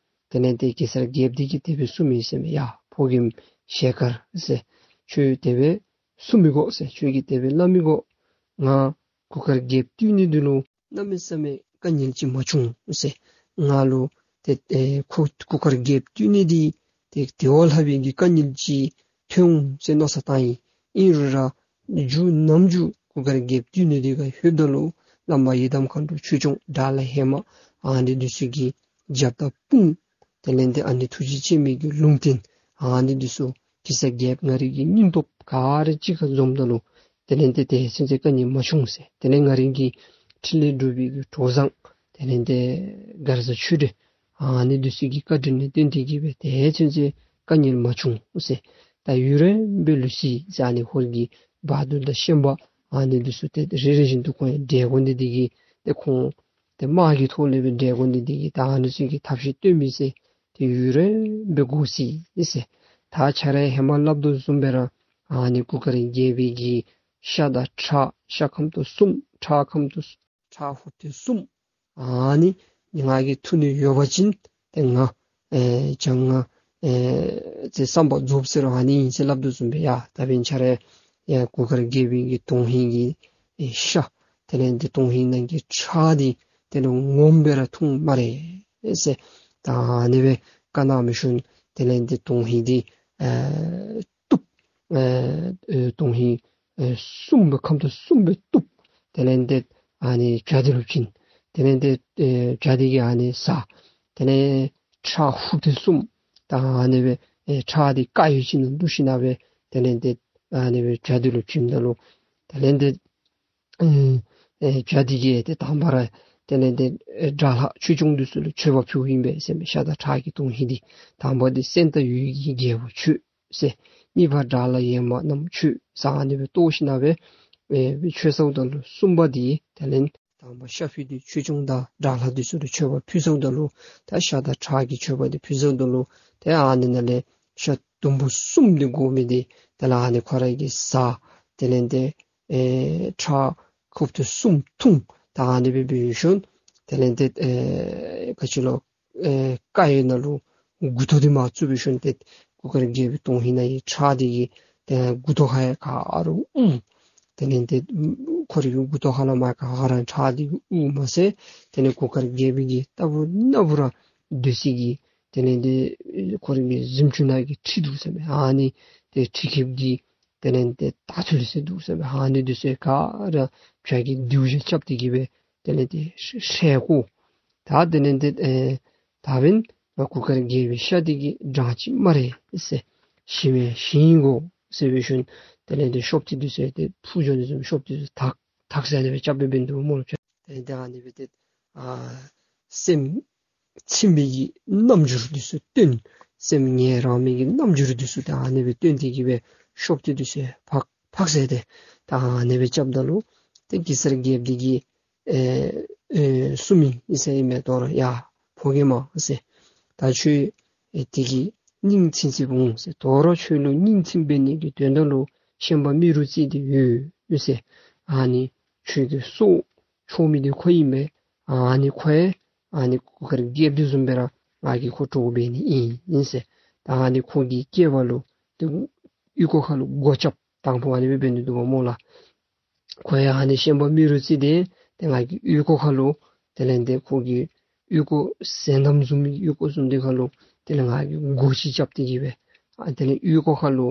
དེ་ལས་ཏེ་གེ་སར་རྒྱལཔོ་འདི་གིས་དེ་སྦེ་གསུངས་མི་ཟེར་མས། ཡ་ཕོ་རྒནམ་ཞལ་དཀར་ཟེར། ཁྱོད་དེ་སྦེ་གསུང་མི་དགོ་ཟེར། ཁྱོད་ཀྱིས་དེ་སྦེ་སླབ་མི་དགོ། ང་གུར་དཀར་རྒྱལཔོ་བཏུལ་ནི་འདི་ལུ་གནམ་མེད་ས་མེད་དཀའ་ངལ་ཅིག་མ་བྱུང་ཟེར། ང་ལུ་ཏེ་ཨེ་ཁོ་གུར་དཀར་རྒྱལཔོ་བཏུལ་ནི་འདི་ཏེ་དེ་བ་ལྷག་པའི་གི་དཀའ་ངལ་ཅིག་ཐོན་འོང་ཟེར་མནོ་བསམ་བཏང་ཡི། ཨིན་རུང་ར་མཇུག་ནམ་མཇུག་གུར་དཀར་རྒྱལཔོ་བཏུལ་ནི་འདི་ག་ལྷོདཔ་ད་ལུ་བླ་མ་ཡི་དམ་མཁའ་འགྲོ་ཆོས་སྐྱོང་དགྲ་ལྷ་ཧེ་མ་ཨ་ནི་འདི་ཚུ་གི་རྒྱབ་དང་དཔུང་དེ་ལས་ཏེ་ཨ་ནི་ཐུགས་རྗེ་ཆེན་མོའི་གི་ལུང་བསྟན་ཨ་ནི་འདི་ཚུ་གེ་སར་རྒྱལཔོ་ང་རའི་གི་སྙིང་སྟོབས་ག་ར་གཅིག་ཁར་འཛོམས་ད་ལུ་དེ་ལས་ཏེ་དེ་ཚུན་ཚོད་དཀའ་ངལ་མ་བྱུང་ཟེར། དེ་ལས་ང་རའི་གི་ཕྲིན་ལས་སྒྲུབ་པའི་གི་གྲོགས་བཟང་དེ་ལས་ཏེ་མགར་བཟའ་ཆོས་སྒྲོན་ཨ་ནི་འདི་ཚུ་གི་བཀའ་དྲིན་ལས་བརྟེན་ཏེ་གི་སྦེ་དེ་ཚུན་ཚོད་དཀའ་ངལ་མ་བྱུང་ཟེར། ད་ཡུན་རིང་སྦེ་ལུས་ཅི་ཟེར། ཨ་ནི་ཧོར་གྱི་དཔའ་རྟུལ་དང་ཤན་པ་ཨ་ནི་འདི་ཚུ་ཏེ་རེ་རེ་བཞིན་དུ་ཁོང་ཡང་བསྒྲལ་དགོ་ནི་འདི་གིས་ཏེ་ཁོང་ཏེ་དམག་གི་ཐོག་ལས་སྦེ་བསྒྲལ་དགོ་ནི་འདི་གིས་ད་ཨ་ནི་ཚུ་གི་ཐབས་ཤེས་སྟོན་མི་ཟེར་ཏེ་ཡུན་རིང་སྦེ་འགོར་ཅི་ཟེར། ད་ཁྱོད་ར་ཧེ་མ་སླབ་དོ་བཟུམ་སྦེ་ར་ཨ་ནི་གུར་དཀར་རྒྱལ་པོའི་གི་ཤ་དང་ཁྲག་ཤ་ཁམ་ཏོ་གསུམ་ཁྲག་ཁམ་ཏོ་ཁྲག་ཧོབ་ཏེ་གསུམ་ཨ་ནི་ ང་གི་ཐུགས་ནི་ཡོད་པ་ཅིན་དེ་ང་ཨེ་ཅང་ང་ཨེ་ཙེ་བསམ་པ་རྫོགས་ཟེར་བ་ནི་ཡིན་ཟེར་ལབ་དུས་ཙམ་པས། ཡ་ད་བན་ཆ་རེ་ཡ་གུར་དཀར་རྒྱལ་པོའི་གི་དོན་ཧིང་གི་ཨེ་ཤ་དེ་ལས་འདི་དོན་ཧིང་ནང་གི་ཁྲག་འདི་དེ་ལས་ངོམ་པས་ར་འཐུང་སྨ་རེ་ཟེར། ད་ཨ་ནི་བས་བཀའ་གནང་མི་ཤོན། དེ་ལས་འདི་དོན་ཧིང་འདི་ཨེ་གཏུབ། ཨེ་ཨེ་དོན་ཧིང་ཨེ་གསུམ་པའི་ཁམས་དུ་གསུམ་པའི་གཏུབ། དེ་ལས་འདི་ཨ་ནི་བྱ་འདི་ལུ་བྱིན། དེ་ལས་འདི་ཨེ་བྱ་འདི་གི་ཨ་ནི་ཟ། དེ་ལས་ཁྲག་ཧུབ་དེ་གསུམ། ད་ཨ་ནི་བས་ཨེ་ཁྲག་འདི་བཀའ་ཡོད་ཅིག་ནང་འདུ་ཤི་ན་བས། དེ་ལས་འདི་ཨ་ནི་བས་བྱ་འདི་ལུ་བྱིན་ད་ལུ། དེ་ལས་འདི་ཨེ་ཨེ་བྱ་འདི་གིས་དེ་དང་པ་ར་དེ་ལས་འདི་ཨེ་དགྲ་ལྷ་ཆོས་སྐྱོང་འདི་ཚུ་ལུ་མཆོད་པ་ཕུལ་ཡིན་པས་ཟེར་མི་ཤ་དང་ཁྲག་གི་དོན་ཧིང་འདི། དང་པ་འདི་སེམས་དང་ཡུལ་གྱི་རྒྱལ་པོ་མཆོད་ཟེར། གཉིས་པ་དགྲ་ལྷ་ཡེར་མ་རྣམས་མཆོད་ཟེར་ཨ་ནི་བས་གཏོར་ཞིན་ན་བས་ཨེ་མཆོད་ཚརཝ་ད་ལུ་གསུམ་པ་འདི་དེ་ལས་དང་པ་ཤ་ཕུད་འདི་ཆོས་སྐྱོང་དང་དགྲ་ལྷ་འདི་ཚུ་ལུ་མཆོད་པ་ཕུལ་ཚརཝ་ད་ལུ། ད་ཤ་དང་ཁྲག་གི་མཆོད་པ་འདི་ཕུལ་ཚརཝ་ད་ལུ། དེ་ཨ་ནི་ནང་ལས་ཤ་དུམ་བུ་གསུམ་འདི་བགོ་མི་འདི་དེ་ལས་ཨ་ནི་ཁོ་ར་གིས་ཟ། དེ་ལས་འདི་ཨེ་ཁྲག་ཧུབ་དེ་གསུམ་འཐུང་། ད་ཨ་ནི་བས་འབད་ཡོད་ཤོན། དེ་ལས་འདི་ཨེ་ག་ཅི་ལོ་ཨེ་ཀ་ཡེ་ནང་ལུ་མགུ་ཏོ་འདི་མར་བཙུགས་པའི་ཤོན་ཏེ་གུར་དཀར་རྒྱལ་པོའི་དོན་ཧིང་ནང་གི་ཁྲག་འདི་གིས་དེ་མགུ་ཏོ་ཁ་ཡ་ག་རུ་དབུ། དེ་ལས་འདི་ཁོ་རའི་མགུ་ཏོ་ཁ་ལུ་མར་ག་ར་ཁྲག་འདི་དབུ་མ་ཟད། དེ་ལས་གུར་དཀར་རྒྱལ་པོའི་གི་ལྟ་བུ་སྣ་བུ་ར་སྡོད་ས་གི་དེ་ལས་འདི་ཁོ་རའི་གི་གཟིམ་ཅུང་ནང་གི་ཁྲི་འདུག་ཟེར་མས། ཨ་ནི་དེ་ཁྲི་ཁེབས་འདི་དེ་ལས་འདི་དར་ཚུལ་ཟེར་འདུག་ཟེར་མས། ཨ་ནི་འདི་ཚུ་ག་ར་བྱ་གི་མདེའུ་བཞིན་རྐྱབ་སྟེ་གི་སྦེ་དེ་ལས་འདི་ཧྲལ་བཀོ། ད་དེ་ལས་འདི་ཨེ་ད་བན་ང་གུར་དཀར་རྒྱལ་པོའི་ཤ་འདི་གིས་འགྲངས་ཅི་སྨ་རེ་ཟེར། ཞི་བའི་ཞིང་གོ་ཟེར་བའི་ཤོན། དེ་ལས་འདི་ཤོབ་ཏི་འདི་ཚུ་དེ་ཕུ་ཇོ་འདི་ཚུ་ཤོབ་ཏི་འདི་ཚུ་ཐག་ཐག་ཟེར་ནི་སྦེ་རྐྱབ་སྦེ་འབད་འདུག་སྨོ་ལགས། དེ་ལས་འདི་ཨ་ནི་སྦེ་དེ་ཨ་སེམས་ཚིམ་པའི་གི་རྣམ་འགྱུར་འདི་ཚུ་སྟོན། སེམས་ངལ་རངས་མི་གི་རྣམ་འགྱུར་འདི་ཚུ་ད་ཨ་ནི་སྦེ་སྟོན་ཏེ་གི་སྦེ་ཤོབ་ཏི་འདི་ཚུ་ཕག་ཕག་ཟེར་ཏེ་ད་ཨ་ནི་སྦེ་རྐྱབ་ད་ལུ་དེ་གེ་སར་རྒྱལཔོ་འདི་གིས་ཨེ་ཨེ་གསུངས་མི་ཨིན་ཟེར་ཨིན་མས། དོ་རུང་ཡ་ཕོ་རྒནམ་ཟེར། ད་ཁྱོད་ཨེ་དེ་གི་སྙིང་ཚིམ་ཚིམ་འོང་ཟེར། དོ་རུང་ཁྱོད་ལུ་སྙིང་ཚིམ་འབད་ནི་གི་དོན་དག་ལུ་ཤན་པ་རྨེ་རུ་རྩེ་འདི་ཡོད་ཟེར། ཨ་ནི་ཁྱོད་ཀྱི་སྲོག་འཕྲོག་མི་འདི་ཁོ་ཨིན་པས། ཨ་ནི་ཁོ་ཡང་ཨ་ནི་གུར་དཀར་རྒྱལཔོ་འདི་བཟུམ་སྦེ་ར་ང་གིས་ཁོ་འཕྲོག་འབད་ནི་ཨིན་ཨིན་ཟེར། ད་ཨ་ནི་ཁོ་གི་སྐེད་པ་ལུ་དེ་ཨོལ་ཀོ་ཁ་ལུ་སྒོ་རྐྱབ། དང་ཕུ་ཨ་ནི་སྦེ་འབད་ནི་འདུག་པ་སྨོ་ལགས། ཁོ་ཡང་ཨ་ནི་ཤན་པ་རྨེ་རུ་རྩེ་འདི་དེ་ང་གི་ཨོལ་ཀོ་ཁ་ལུ་དེ་ལས་འདི་ཁོ་གི་ཨོལ་ཀོ་ཟན་དམ་བཟུམ་མའི་ཨོལ་ཀོ་བཟུམ་འདི་ཁ་ལུ་དེ་ལས་ང་གིས་སྒོ་ཅིག་རྐྱབ་སྟེ་གི་སྦེ་ཨ་དེ་ལས་ཨོལ་ཀོ་ཁ་ལུ་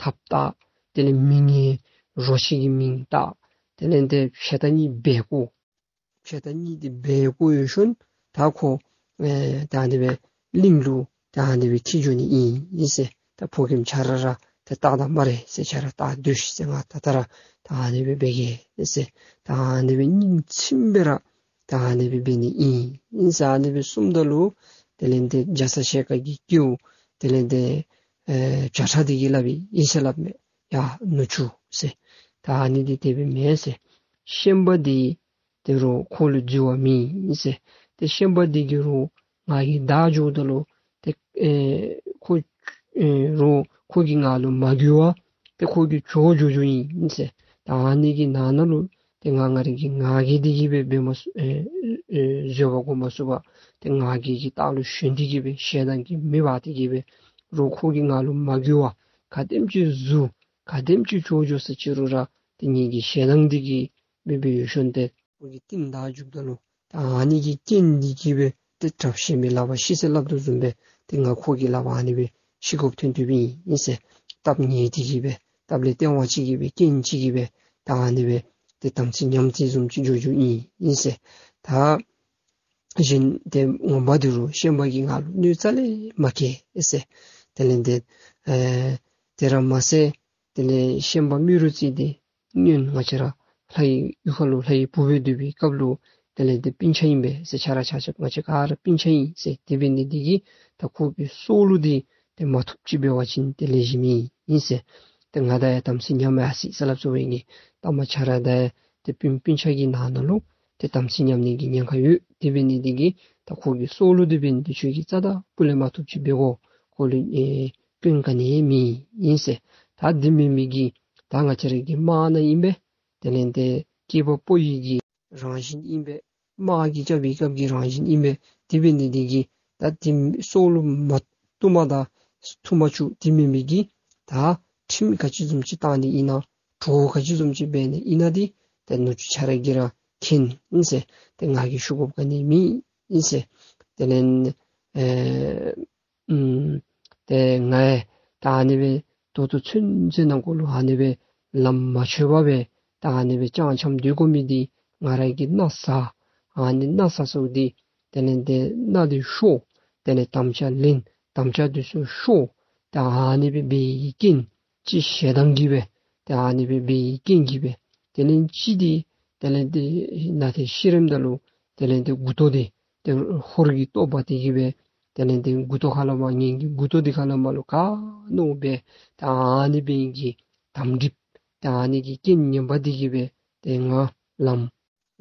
ཐགཔ་བཏགས། དེ་ལས་མི་ངན་རོ་ཁྱི་གི་མིང་བཏགས། དེ་ལས་འདི་བྱེ་ཐང་གཉིས་སྦལ་བཀོ། བྱེ་ཐང་གཉིས་འདི་སྦལ་བཀོ་ཡོད་ཤོན། ད་ཁོ་ཨེ་ད་ཨ་ནི་སྦེ་གླིང་ལུ་ད་ཨ་ནི་སྦེ་ཁྱིད་འགྱོ་ནི་ཨིན་ཨིན་ཟེར། ད་ཕོ་རྒནམ་ཁྱོད་ར་ར་ད་བལྟ་ད་སྨ་རེ་ཟེར། ཁྱོད་ར་བལྟ་སྡོད་ཤིག་ཟེར། ང་ད་ད་ར་ད་ཨ་ནི་སྦེ་འབད་གེ་ཟེར། ད་ཨ་ནི་སྦེ་སྙིང་ཚིམ་སྦེ་ར་ད་ཨ་ནི་སྦེ་འབད་ནི་ཨིན་ཨིན་ཟེར་ཨ་ནི་སྦེ་གསུངམ་ད་ལུ་དེ་ལས་འདི་རྒྱ་ཚ་ཞལ་དཀར་གྱི་སྐྱེ་བོ་དེ་ལས་འདི་ཨེ་བྱ་ཁྲ་འདི་གིས་སླབ་ཨིན་ཟེར་སླབ་མས། ཡ་ནུ་ཆུ་ཟེར། ད་ཨ་ནི་འདི་དེ་སྦེ་མེན་ཟེར། ཤན་པ་འདི་དེ་རུང་ཁོ་ལུ་འཛོལ་བ་མེད་ཟེར། དེ་ཤན་པ་འདི་གིས་རུང་ང་གིས་བདའ་འགྱོཝ་ད་ལུ་དེ་ཨེ་ཁོ་ཨེ་རུང་ཁོ་གིས་ང་ལུ་མ་རྒོལ་བར་དེ་ཁོ་གིས་བྱོག་འགྱོ་འགྱོཝ་ཨིན་ཟེར། ད་ཨ་ནི་གི་ནང་ན་ལུ་དེ་ང་ང་རའི་གི་ང་རྒྱལ་འདི་གིས་སྦེ་འབད་མ་ཚུགས་ཨེ་ཨེ་བཟོད་པ་སྒོམ་མ་ཚུགས་པར་དེ་ང་རྒྱལ་གྱི་རྟགས་ལུ་ཞོན་ཏེ་གི་སྦེ་ཞེ་སྡང་གི་མེ་འབར་ཏེ་གི་སྦེ་རུང་ཁོ་གིས་ང་ལུ་མ་རྒོལ་བར་ག་དེམ་ཅིག་འཛུལ་ག་དེམ་ཅིག་བྱོག་འགྱོ་ས་ཅིག་རུང་ར་དེ་ངེ་གི་ཞེ་སྡང་འདི་གིས་སྦེ་འབད་ཡོད་ཤོན་ཏེ་ཁོ་གི་རྟིང་བདའ་འཇུགཔ་ད་ལུ་ད་ཨ་ནི་གི་རྐྱེན་འདི་གིས་སྦེ་ཏེ་དྲག་ཤེས་མའི་ལག་པར་ཤི་ཟེར་སླབ་དོ་བཟུམ་སྦེ་ཏེ་ང་ཁོ་གི་ལག་པར་ཨ་ནི་སྦེ་ཤི་དགོཔ་ཐོན་ཐོནམ་ཨིན་ཨིན་ཟེར། སྟབས་ཉེས་ཏེ་གི་སྦེ་སྟབས་ལས་བརྟེན་པ་ཅིག་གིས་སྦེ་རྐྱེན་ཅིག་གིས་སྦེ་ད་ཨ་ནི་སྦེ་ཏེ་དམ་ཚིག་ཉམས་ཏེ་བཟུམ་ཅིག་འགྱོ་འགྱོཝ་ཨིན་ཨིན་ཟེར། ད་གཞན་ཏེ་ངོ་མ་འདི་རུང་ཤན་པ་གིས་ང་ལུ་གནོད་རྩ་ལས་མ་བཀལ་ཨིན་ཟེར། དེ་ལས་འདི་ཨེ་དེ་ར་མ་ཟད་དེ་ལས་ཤན་པ་རྨེ་རུ་རྩེ་འདི་སྔོན་ང་བཅས་ར་ལྷའི་ཡུལ་ཁ་ལུ་ལྷའི་བུ་སྦེ་སྡོད་པའི་སྐབས་ལུ་དེ་ལས་འདི་སྤུན་ཆ་ཨིན་པས་ཟེར། ཁྱོད་ར་ཆ་ཁྱབ་ང་བཅས་ག་ར་སྤུན་ཆ་ཨིན་ཟེར། དེ་འབད་ནི་འདི་གིས་ད་ཁོ་གི་སྲོག་ལུ་འདི་ཏེ་མ་ཐུགཔ་ཅིག་འབད་བ་ཅིན་ཏེ་ལེགས་ཤོམ་ཨིན་ཨིན་ཟེར། ཏེ་ང་དང་ཡང་དམ་ཚིག་ཉམས་ཡར་སོ་ཡི་ཟེར་སླབ་སོང་བའི་གི་ད་མ་ཁྱོད་ར་དང་ཡང་ཏེ་སྤུན་སྤུན་ཆ་གི་ནང་ན་ལུ་ཏེ་དམ་ཚིག་ཉམས་ནི་གི་ཉེན་ཁ་ཡོད། དེ་འབད་ནི་འདི་གིས་ད་ཁོ་གི་སྲོག་ལུ་དེ་འབད་ནི་འདི་ཁྱོད་ཀྱིས་རྩ་དང་སྤུ་ལས་མ་ཐུབ་ཅིག་འབད་དགོ། ཁོ་ལུ་ཨེ་སྐྱོན་ག་ནི་ཡང་མེད་ཨིན་ཟེར། ད་འདི་མེན་མི་གི་ད་ང་བཅས་ར་གི་དམག་ནང་ཨིན་པས། དེ་ལས་འདི་སྐྱེས་པ་ཕོ་ཡི་གི་རང་བཞིན་ཨིན་པས། དམག་གི་རྒྱབ་པའི་སྐབས་ཀྱི་རང་བཞིན་ཨིན་པས། དེ་འབད་ནི་དེ་གིས་ད་དེ་སྲོག་ལུ་མ་གཏུགས་མ་ད་ཐུག་མ་བཅུག་དེ་མེན་པའི་གི་ད་ཁྲིམས་ག་ཅི་བཟུམ་ཅིག་བཏང་ནི་ཨིན་ན་གྲོགས་ག་ཅི་བཟུམ་ཅིག་འབད་ནི་ཨིན་ན་དེ་ད་ནུ་གཅུང་ཁྱོད་ར་གིས་ར་མཁྱེན་ཨིན་ཟེར། དེ་ང་གིས་ཞུ་དགོཔ་ག་ནི་མེད་ཨིན་ཟེར། དེ་ལས་ཨེ་ཨུམ། དེ་ང་ད་ཨ་ནི་སྦེ་ད་ལྟོ་ཚུན་ཚོད་ནང་འཁོད་ལུ་ཨ་ནི་སྦེ་ལམ་མ་ཆོད་པར་སྦེ་ད་ཨ་ནི་སྦེ་ཅང་འཁྱམས་སྡོད་དགོ་མི་འདི་ང་ར་གིས་མནའ་ཟ། ཨ་ནི་མནའ་ཟ་སོང་འདི་དེ་ལས་དེ་མནའ་འདི་ཤོར། དེ་ལས་དམ་བཅའ་ལེན། དམ་བཅའ་འདི་ཚུ་ཤོར། ད་ཨ་ནི་སྦེ་འབད་བའི་རྐྱེན་ཅིག་ཞེ་སྡང་གིས་སྦེ་ད་ཨ་ནི་སྦེ་འབད་བའི་རྐྱེན་གྱིས་སྦེ་དེ་ལས་ཅི་འདི་དེ་ལས་དེ་ན་དེ་ཤི་རནམ་ད་ལུ་དེ་ལས་དེ་མགུ་ཏོ་འདི་དེ་ཧོར་གྱིས་བཏོག་པ་དེ་གིས་སྦེ་དེ་ལས་དེ་མགུ་ཏོ་ཁ་ལུ་མ་ངན་གྱི་མགུ་ཏོ་འདི་ཁ་ལུ་མ་ལུ་ག་ནོ་སྦེ་ད་ཨ་ནི་སྦེ་གི་དམ་གྲིབ་ད་ཨ་ནི་གི་རྐྱེན་ངན་པ་འདི་གིས་སྦེ་དེ་ང་ལམ་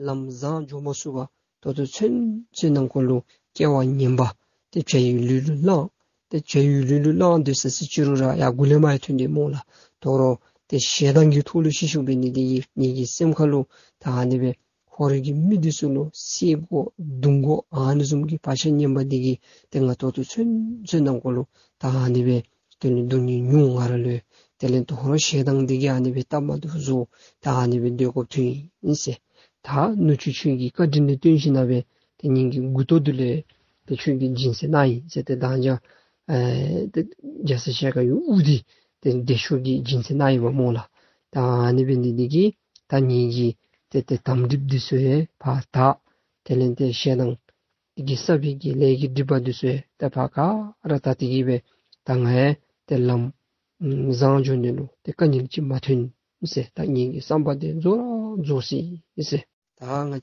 ལམ་བཟང་འགྱོ་མ་ཚུགས་པར་ད་ལྟོ་ཚུན་ཚོད་ནང་འཁོད་ལུ་སྐྱེ་བ་ངན་པ་དེ་བྱ་ཡི་ལུས་ལུ་བླངས། དེ་བྱ་ཡི་ལུས་ལུ་བླངས་སྡོད་ས་སི་ཅི་རུང་ར་ཡ་མགུ་ལས་མ་ཡ་ཐོན་ཏེ་སྨོ་ལགས། དོ་རུང་དེ་ཞེ་སྡང་གི་ཐོག་ལུ་ཤི་ཤུགས་འབད་ནི་དེ་གིས་ངེ་གི་སེམས་ཁ་ལུ་ད་ཨ་ནི་སྦེ་ཧོར་གྱི་མི་འདི་ཚུ་ལུ་བསད་དགོ་བརྡུང་དགོ་ཨ་ནི་བཟུམ་གྱི་བག་ཆགས་ངན་པ་འདི་གིས་དེ་ང་ད་ལྟོ་ཚུན་ཚོད་ནང་འཁོད་ལུ་ད་ཨ་ནི་སྦེ་དེ་ལས་སྡུག་བསྔལ་མྱོང་ང་ར་ལུ་དེ་ལས་ད་ཧོར་ཞེ་སྡང་འདི་གིས་ཨ་ནི་སྦེ་སྟབས་མ་བདེཝ་བཟོ་ད་ཨ་ནི་སྦེ་སྡོད་དགོཔ་ཐོན་ཡི་ཟེར། ད་ནུ་གཅུང་ཁྱོད་ཀྱི་བཀའ་དྲིན་ལས་བརྟེན་ཞིནམ་ལས་དེ་ངེ་གི་མགུ་ཏོ་འདི་ལུ་དེ་ཁྱོད་ཀྱིས་སྦྱིན་སྲེག་གནང་ཡི་ཟེར། དེ་དང་རྒྱ་ཨེ་དེ་རྒྱ་ཚ་ཞལ་དཀར་གྱི་དབུ་འདི་དེ་བདེ་མཆོག་གིས་སྦྱིན་སྲེག་གནང་ཡི་པ་སྨོ་ལགས། ད་ཨ་ནི་འབད་ནི་འདི་གིས་ད་ངེ་གི་དེ་དེ་དམ་གྲིབ་འདི་ཚུ་ཡང་ཕར་དག། དེ་ལས་དེ་ཞེ་སྡང་གི་བསགས་པའི་གི་ལས་ཀྱི་སྒྲིབ་པ་འདི་ཚུ་ཡང་ད་ཕར་ག་ར་དག་སྟེ་གིས་སྦེ་ད་ང་ཡང་དེ་ལམ་བཟང་འགྱོ་ནི་ལུ་དེ་དཀའ་ངལ་ཅིག་མ་ཐོན་ཟེར། ད་ངེ་གི་བསམ་པ་དེ་རྫོགས་ར་རྫོགས་སོ་ཡི་ཟེར། ད་ང་ཨེ་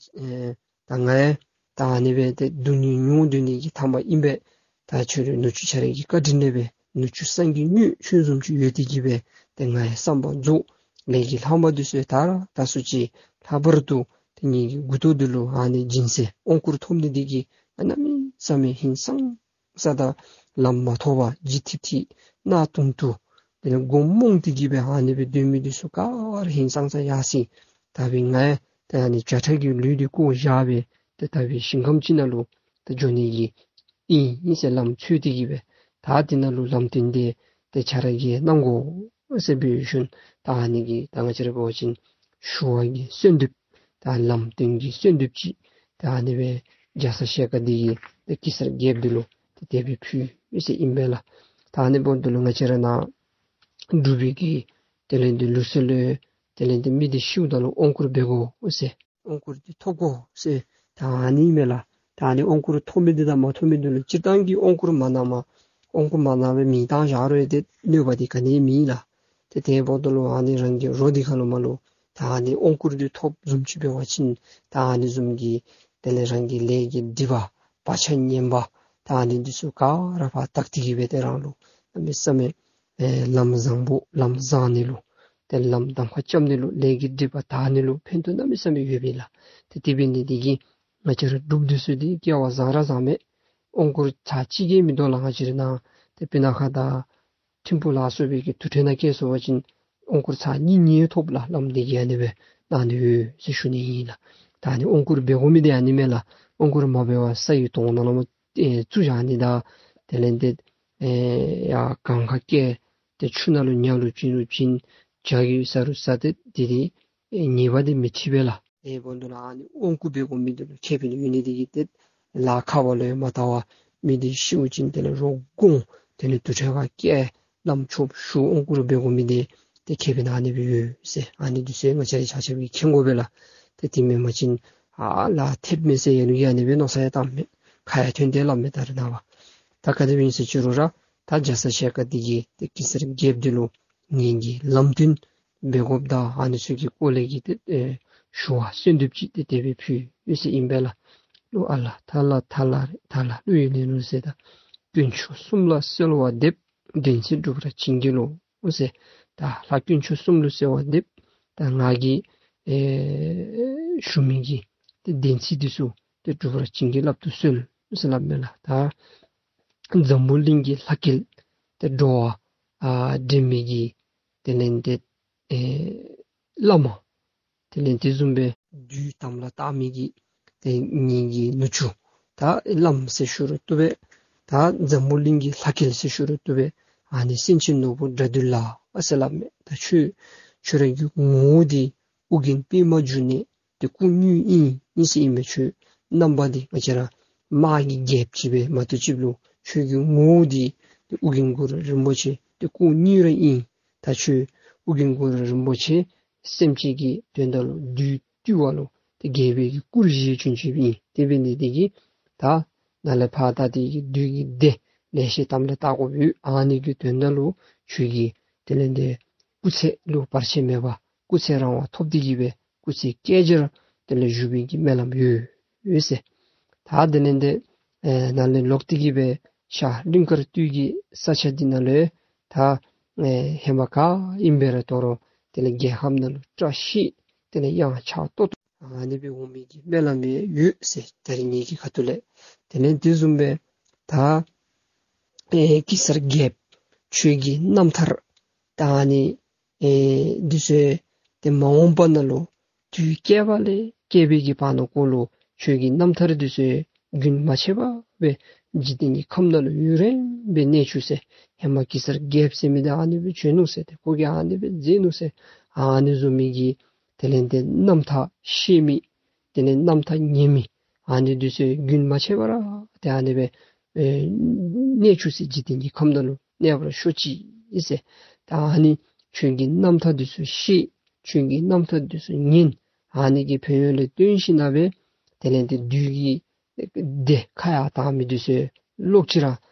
ད་ང་ཡང་ད་ཨ་ནི་སྦེ་དེ་སྡུག་བསྔལ་མྱོང་སྡོད་ནི་གི་ཐ་མ་ཨིན་པས། ད་ཁྱོད་རའི་ནུ་གཅུང་ཁྱོད་རའི་གི་བཀའ་དྲིན་ལས་སྦེ་ནུ་གཅུང་སངས་རྒྱས་དངོས་ཁྱོད་བཟུམ་ཅིག་ཡོད་དེ་གིས་སྦེ་དེ་ང་ཡང་བསམ་པ་རྫོགས། ལས་ཀྱི་ལྷག་མ་འདི་ཚུ་ད་ར་ད་སུ་ཅིག་ལྷག་པར་དུ་དེ་ངེ་གི་མགུ་ཏོ་འདི་ལུ་ཨ་ནི་སྦྱིན་སྲེག་དབང་བསྐུར་ཐོབ་ནི་འདི་གིས་ཨ་གནམ་མེད་ས་མེད་ཧིང་སངས་ས་ད་ལམ་མ་ཐོབ་པར་ལྗིད་ཐིབ་ཐིབ་གནག་དུང་དུ་དེ་ལས་མགོ་རྨོངས་ཏེ་གིས་སྦེ་ཨ་ནི་སྦེ་སྡོད་མི་འདི་ཚུ་ག་ར་ཧིང་སངས་ས་ཡར་སོ་ཡི། ད་སྦེ་ང་ཡང་དེ་ཨ་ནི་བྱ་ཁྲ་གི་ལུས་འདི་བཀོག་བཞག་སྦེ་དེ་ད་སྦེ་ཞིང་ཁམས་ཅིག་ནང་ལུ་དེ་འགྱོ་ནི་གི་ཨིན་ཨིན་ཟེར་ལམ་འཚོལ་ཏེ་གིས་སྦེ་ད་དེ་ནང་ལུ་ལམ་སྟོན་འདི་དེ་ཁྱོད་ར་གིས་གནང་དགོ་ཟེར་འབད་ཞིནམ་ད་ཨ་ནི་གི་ད་ང་བཅས་ར་འབད་བ་ཅིན་ཞུ་བ་གི་གསོལ་འདེབས་ད་ལམ་སྟོན་གྱི་གསོལ་འདེབས་ཅིག་ད་ཨ་ནི་སྦེ་རྒྱ་ཚ་ཞལ་དཀར་འདི་གིས་དེ་གེ་སར་རྒྱལཔོ་འདི་ལུ་དེ་དེ་སྦེ་ཕུལ་ཡི་ཟེར་ཨིན་པས་ལགས། ད་ཨ་ནི་འབདཝ་ད་ལུ་ང་བཅས་ར་ནང་འབྲུག་པའི་གི་དེ་ལས་དེ་ལུགས་སྲོལ་ལུ་དེ་ལས་དེ་མི་འདི་ཤིཝ་ད་ལུ་དབང་བསྐུར་འབད་དགོ་ཟེར། དབང་བསྐུར་འདི་ཐོབ་དགོ་ཟེར། ད་ཨ་ནི་མས་ལགས། ད་ཨ་ནི་དབང་བསྐུར་ཐོབ་མི་འདི་དང་མ་ཐོབ་མི་འདི་ལུ་སྤྱིར་བཏང་གི་དབང་བསྐུར་མ་གནང་མ་དབང་བསྐུར་མ་གནང་བའི་མིང་བཏགས་བཞག་རུང་དེ་གནོད་པ་དེ་ག་ནི་མེད་ལགས། དེ་དེ་འབདཝ་ད་ལུ་ཨ་ནི་རང་གི་རོ་འདི་ཁ་ལུ་མ་ལུ་ད་ཨ་ནི་དབང་བསྐུར་འདི་ཐོབ་བཟུམ་ཅིག་འབད་བ་ཅིན་ད་ཨ་ནི་བཟུམ་གྱི་དེ་ལས་རང་གི་ལས་ཀྱི་སྒྲིབ་པ་བག་ཆགས་ངན་པ་ད་ཨ་ནི་འདི་ཚུ་ག་ར་ཕར་དག་སྟེ་གིས་སྦེ་དེ་རང་ལུ་གནམ་མེད་ས་མེད་ཨེ་ལམ་བཟང་པོ་ལམ་བཟང་ནི་ལུ་དེ་ལམ་གདམ་ཁ་རྐྱབ་ནི་ལུ་ལས་ཀྱི་སྒྲིབ་པ་དག་ནི་ལུ་ཕན་ཐོགས་གནམ་མེད་ས་མེད་ཡོདཔ་ཨིན་ལགས། དེ་དེ་འབད་ནི་འདི་གིས་ང་བཅས་ར་འབྲུགཔ་འདི་ཚུ་འདི་སྐལ་བ་བཟང་ར་བཟང་མས། དབང་བསྐུར་ཚར་གཅིག་གིས་མི་དོ་ལགས། ང་བཅས་ར་ནང་དེ་སྤུ་ན་ཁ་དང་ཐིམ་ཕུ་ལ་སོགས་པའི་གི་དུར་ཁྲོད་ནང་སྐྱེས་སོང་པ་ཅིན་དབང་བསྐུར་ཚར་གཉིས་གཉིས་ཐོབ་ལགས། ལམ་འདི་གིས་ཨ་ནི་སྦེ་གནང་ནི་ཡོད་ཟེར་ཞུ་ནི་ཨིན་ལགས། ད་ཨ་ནི་དབང་བསྐུར་འབད་དགོ་མི་འདི་ཨ་ནི་མས་ལགས། དབང་བསྐུར་མ་འབད་བར་ས་ཡི་དོང་ནང་ལུ་མ་ཨེ་བཙུགས་བཞག་ནི་དང་དེ་ལས་དེ་ཨེ་ཡར་གངས་ཁར་བསྐྱལ། དེ་ཆུ་ནང་ལུ་ཉ་ལུ་བྱིན་ལུ་བྱིན། བྱ་གིས་ཟ་རུང་ཟ། དེ་དེ་དེ་ཨེ་ཉེས་པ་དེ་མི་འཁྲི་བས་ལགས། དེ་འབདཝ་ད་ལུ་ཨ་ནི་དབང་བསྐུར་འབད་དགོ་མི་འདི་ལུ་ཁེ་ཕན་ཡོད་ནི་འདི་གིས་དེ་ལཱ་ཁག་པ་ལུ་ཡང་མ་བལྟ་བར་མི་འདི་ཤིཝ་ཅིག་དེ་ལས་རོ་བསྐོང་དེ་ལས་དུར་ཁྲོད་ཁར་བསྐྱལ། བླམ་ཆོསཔ་ཞུ། དབང་བསྐུར་འབད་དགོ་མི་འདི་དེ་ཁེ་ཕན་ཨ་ནི་སྦེ་ཡོད་ཟེར། ཨ་ནི་འདི་ཚུ་ང་བཅས་ར་ཆ་ཁྱབ་ཀྱིས་མཁྱེན་དགོ་པས་ལགས། དེ་དེ་མེན་པ་ཅིན་ཨ་ལགས་ཐེབས་མེད་ཟེར་ཡ་ལུ་ཡ་ཨ་ནི་སྦེ་མནོ་ས་ཡང་བཏངམ་མས། ཁ་ཡང་ཐོན་ཏེ་སླབ་མས་ད་རེས་ནངས་པ། ད་ག་དེ་སྦེ་ཨིན་ཟེར་ཅི་རུང་ར་ད་རྒྱ་ཚ་ཞལ་དཀར་འདི་གིས་དེ་གེ་སར་རྒྱལཔོ་འདི་ལུ་ངེ་གི་ལམ་སྟོན་འབད་དགོཔ་དང་ཨ་ནི་ཚུ་གི་སྐོར་ལས་ཀྱི་དེ་ཨེ་ཞུ་བ་གསོལ་འདེབས་ཅིག་དེ་དེ་སྦེ་ཕུལ་ཡི་ཟེར་ཨིན་པས་ལགས། གླུ་ཨ་ལ་ཐ་ལ་ཐ་ལ་རེད། ཐ་ལ་གླུ་ཡི་ལེན་ལུགས་ཟེར། ད་དཀོན་མཆོག་གསུམ་ལ་གསོལ་བ་འདེབས། འདྲེན་ཚིག་སྒྲུབ་པར་བྱིན་གྱིས་རློབས་ཟེར། ད་ལྷ་དཀོན་མཆོག་གསུམ་ལུ་གསོལ་བ་འདེབས། ད་ང་གིས་ཨེ་ཞུ་མི་གི་དེ་འདྲེན་ཚིག་འདི་ཚུ་དེ་སྒྲུབ་པར་བྱིན་གྱིས་བརླབ་ཏུ་གསོལ་ཟེར་སླབ་མས་ལགས། ད་འཛམ་བུ་གླིང་གི་ལྷ་སྐལ་དེ་འགྲོ་བ་ཨ་འདྲེན་མི་གི་དེ་ལས་དེ་ཨེ་བླ་མ། དེ་ལས་དེ་བཟུམ་སྦེ་བདུད་དམ་ལ་བཏགས་མི་གི་ དེ་ངེད་ཀྱི་ནུ་གཅུང་། ད་བླམ་ཟེར་ཞུ་རུ་བཏུབ་པས། ད་འཛམ་བུ་གླིང་གི་ལྷ་སྐལ་ཟེར་ཞུ་རུ་བཏུབ་པས། ཨ་ནི་སེང་ཆེན་ནོར་བུ་དགྲ་འདུལ་ལགས་ཟེར་ལབ་མས། ད་ཁྱོད་ཁྱོད་རང་གི་ངོ་བོ་དེ་ཨོ་རྒྱན་པདྨ་འབྱུང་གནས་དེ་སྐུ་དངོས་ཨིན་ཨིན་ཟེར་ཨིན་མས། ཁྱོད་རྣམ་པ་དེ་ང་བཅས་ར་དམག་གི་རྒྱལཔོ་ཅིག་སྦེ་མ་གཏོགས་ཅིག་ལུ་ཁྱོད་ཀྱི་ངོ་བོ་དེ་དེ་ཨོ་རྒྱན་གུ་རུ་རིན་པོ་ཆེ་དེ་སྐུ་དངོས་ར་ཨིན། ད་ཁྱོད་ཨོ་རྒྱན་གུ་རུ་རིན་པོ་ཆེ་སེམས་ཅན་གྱི་དོན་དག་ལུ་བདུད་བཏུལ་བ་ལུ་དེ་རྒྱལ་པོའི་གི་སྐུར་བཞེས་བྱོན་བྱོནམ་ཨིན། དེ་འབད་ནི་དེ་གིས་ད་ནཱ་ལས་ཕར་ད་དེ་གི་བདུད་ཀྱི་སྡེ་ལེ་ཤ་དམ་ལ་བཏགས་དགོཔ་ཡོད། ཨ་ནི་གི་དོན་དག་ལུ་ཁྱོད་ཀྱིས་དེ་ལས་དེ་སྐུ་ཚེ་ལུ་བར་ཆད་མེད་པར་སྐུ་ཚེ་རིང་བ་ཐོབ་སྟེ་གི་སྦེ་སྐུ་ཚེ་བསྐལ་བརྒྱར་དེ་ལས་བཞུགས་པའི་གི་སྨོན་ལམ་ཡོད་ཡོད་ཟེར། ད་དེ་ལས་དེ་ནཱ་ལས་ལོག་སྟེ་གི་སྦེ་ཤར་གླིང་དཀར་སྟོད་ཀྱི་ས་ཆ་འདི་ནང་ལུ་ད་ཧེ་མ་ག་ཨིན་པའི་ར་དོ་རུང་དེ་ལས་རྒྱལ་ཁམས་ནང་ལུ་བཀྲ་ཤིས་དེ་ལས་གཡང་ཆགས་ཏོག་ཏོ་ཨ་ནི་སྦེ་འོང་མི་གི་སྨོན་ལམ་ཡོད་ཟེར། ད་རིས་ངེད་ཀྱི་ཁ་ཐུག་ལས་དེ་ལས་དེ་བཟུམ་སྦེ་ད་ཨེ་གེ་སར་རྒྱལཔོ་ཁྱོད་ཀྱི་རྣམ་ཐར་ད་ཨ་ནི་ཨེ་འདི་ཚུ་དེ་མ་འོངས་པ་ནང་ལུ་དུས་བསྐལ་པ་ལས་བསྐལ་པའི་གི་བར་ན་ཀོ་ལུ་ཁྱོད་ཀྱི་རྣམ་ཐར་འདི་ཚུ་རྒྱུན་མ་ཆད་པར་སྦེ་འཇིག་རྟེན་གྱི་ཁམས་ནང་ལུ་ཡུན་རིང་སྦེ་གནས་བཅུག་ཟེར། ཧེ་མ་གེ་སར་རྒྱལཔོ་ཟེར་མི་དེ་ཨ་ནི་སྦེ་བྱོན་ནུག་ཟེར། ཏེ་ཁོ་གིས་ཨ་ནི་སྦེ་མཛད་ནུག་ཟེར། ཨ་ནི་བཟུམ་མའི་གི་དེ་ལས་དེ་རྣམ་ཐར་ཤེས་མི་དེ་ལས་རྣམ་ཐར་ཉན་མི་ཨ་ནི་འདི་ཚུ་རྒྱུན་མ་ཆད་པར་དེ་ཨ་ནི་སྦེ་ཨེ་གནས་བཅུག་ཟེར། འཇིག་རྟེན་གྱི་ཁམས་ནང་ལུ་གནས་པར་ཤོག་ཅིག་ཟེར། ད་ཨ་ནི་ཁྱོད་ཀྱི་རྣམ་ཐར་འདི་ཚུ་ཤེས། ཁྱོད་ཀྱི་རྣམ་ཐར་འདི་ཚུ་ཉན། ཨ་ནི་གི་ཕན་ཡོན་ལུ་བརྟེན་ཞིནམ་ལས་དེ་ལས་དེ་བདུད་ཀྱི་སྡེ་ཁ་ཡར་བཏང་མི་འདི་ཚུ་ལོག་ཅི་ར་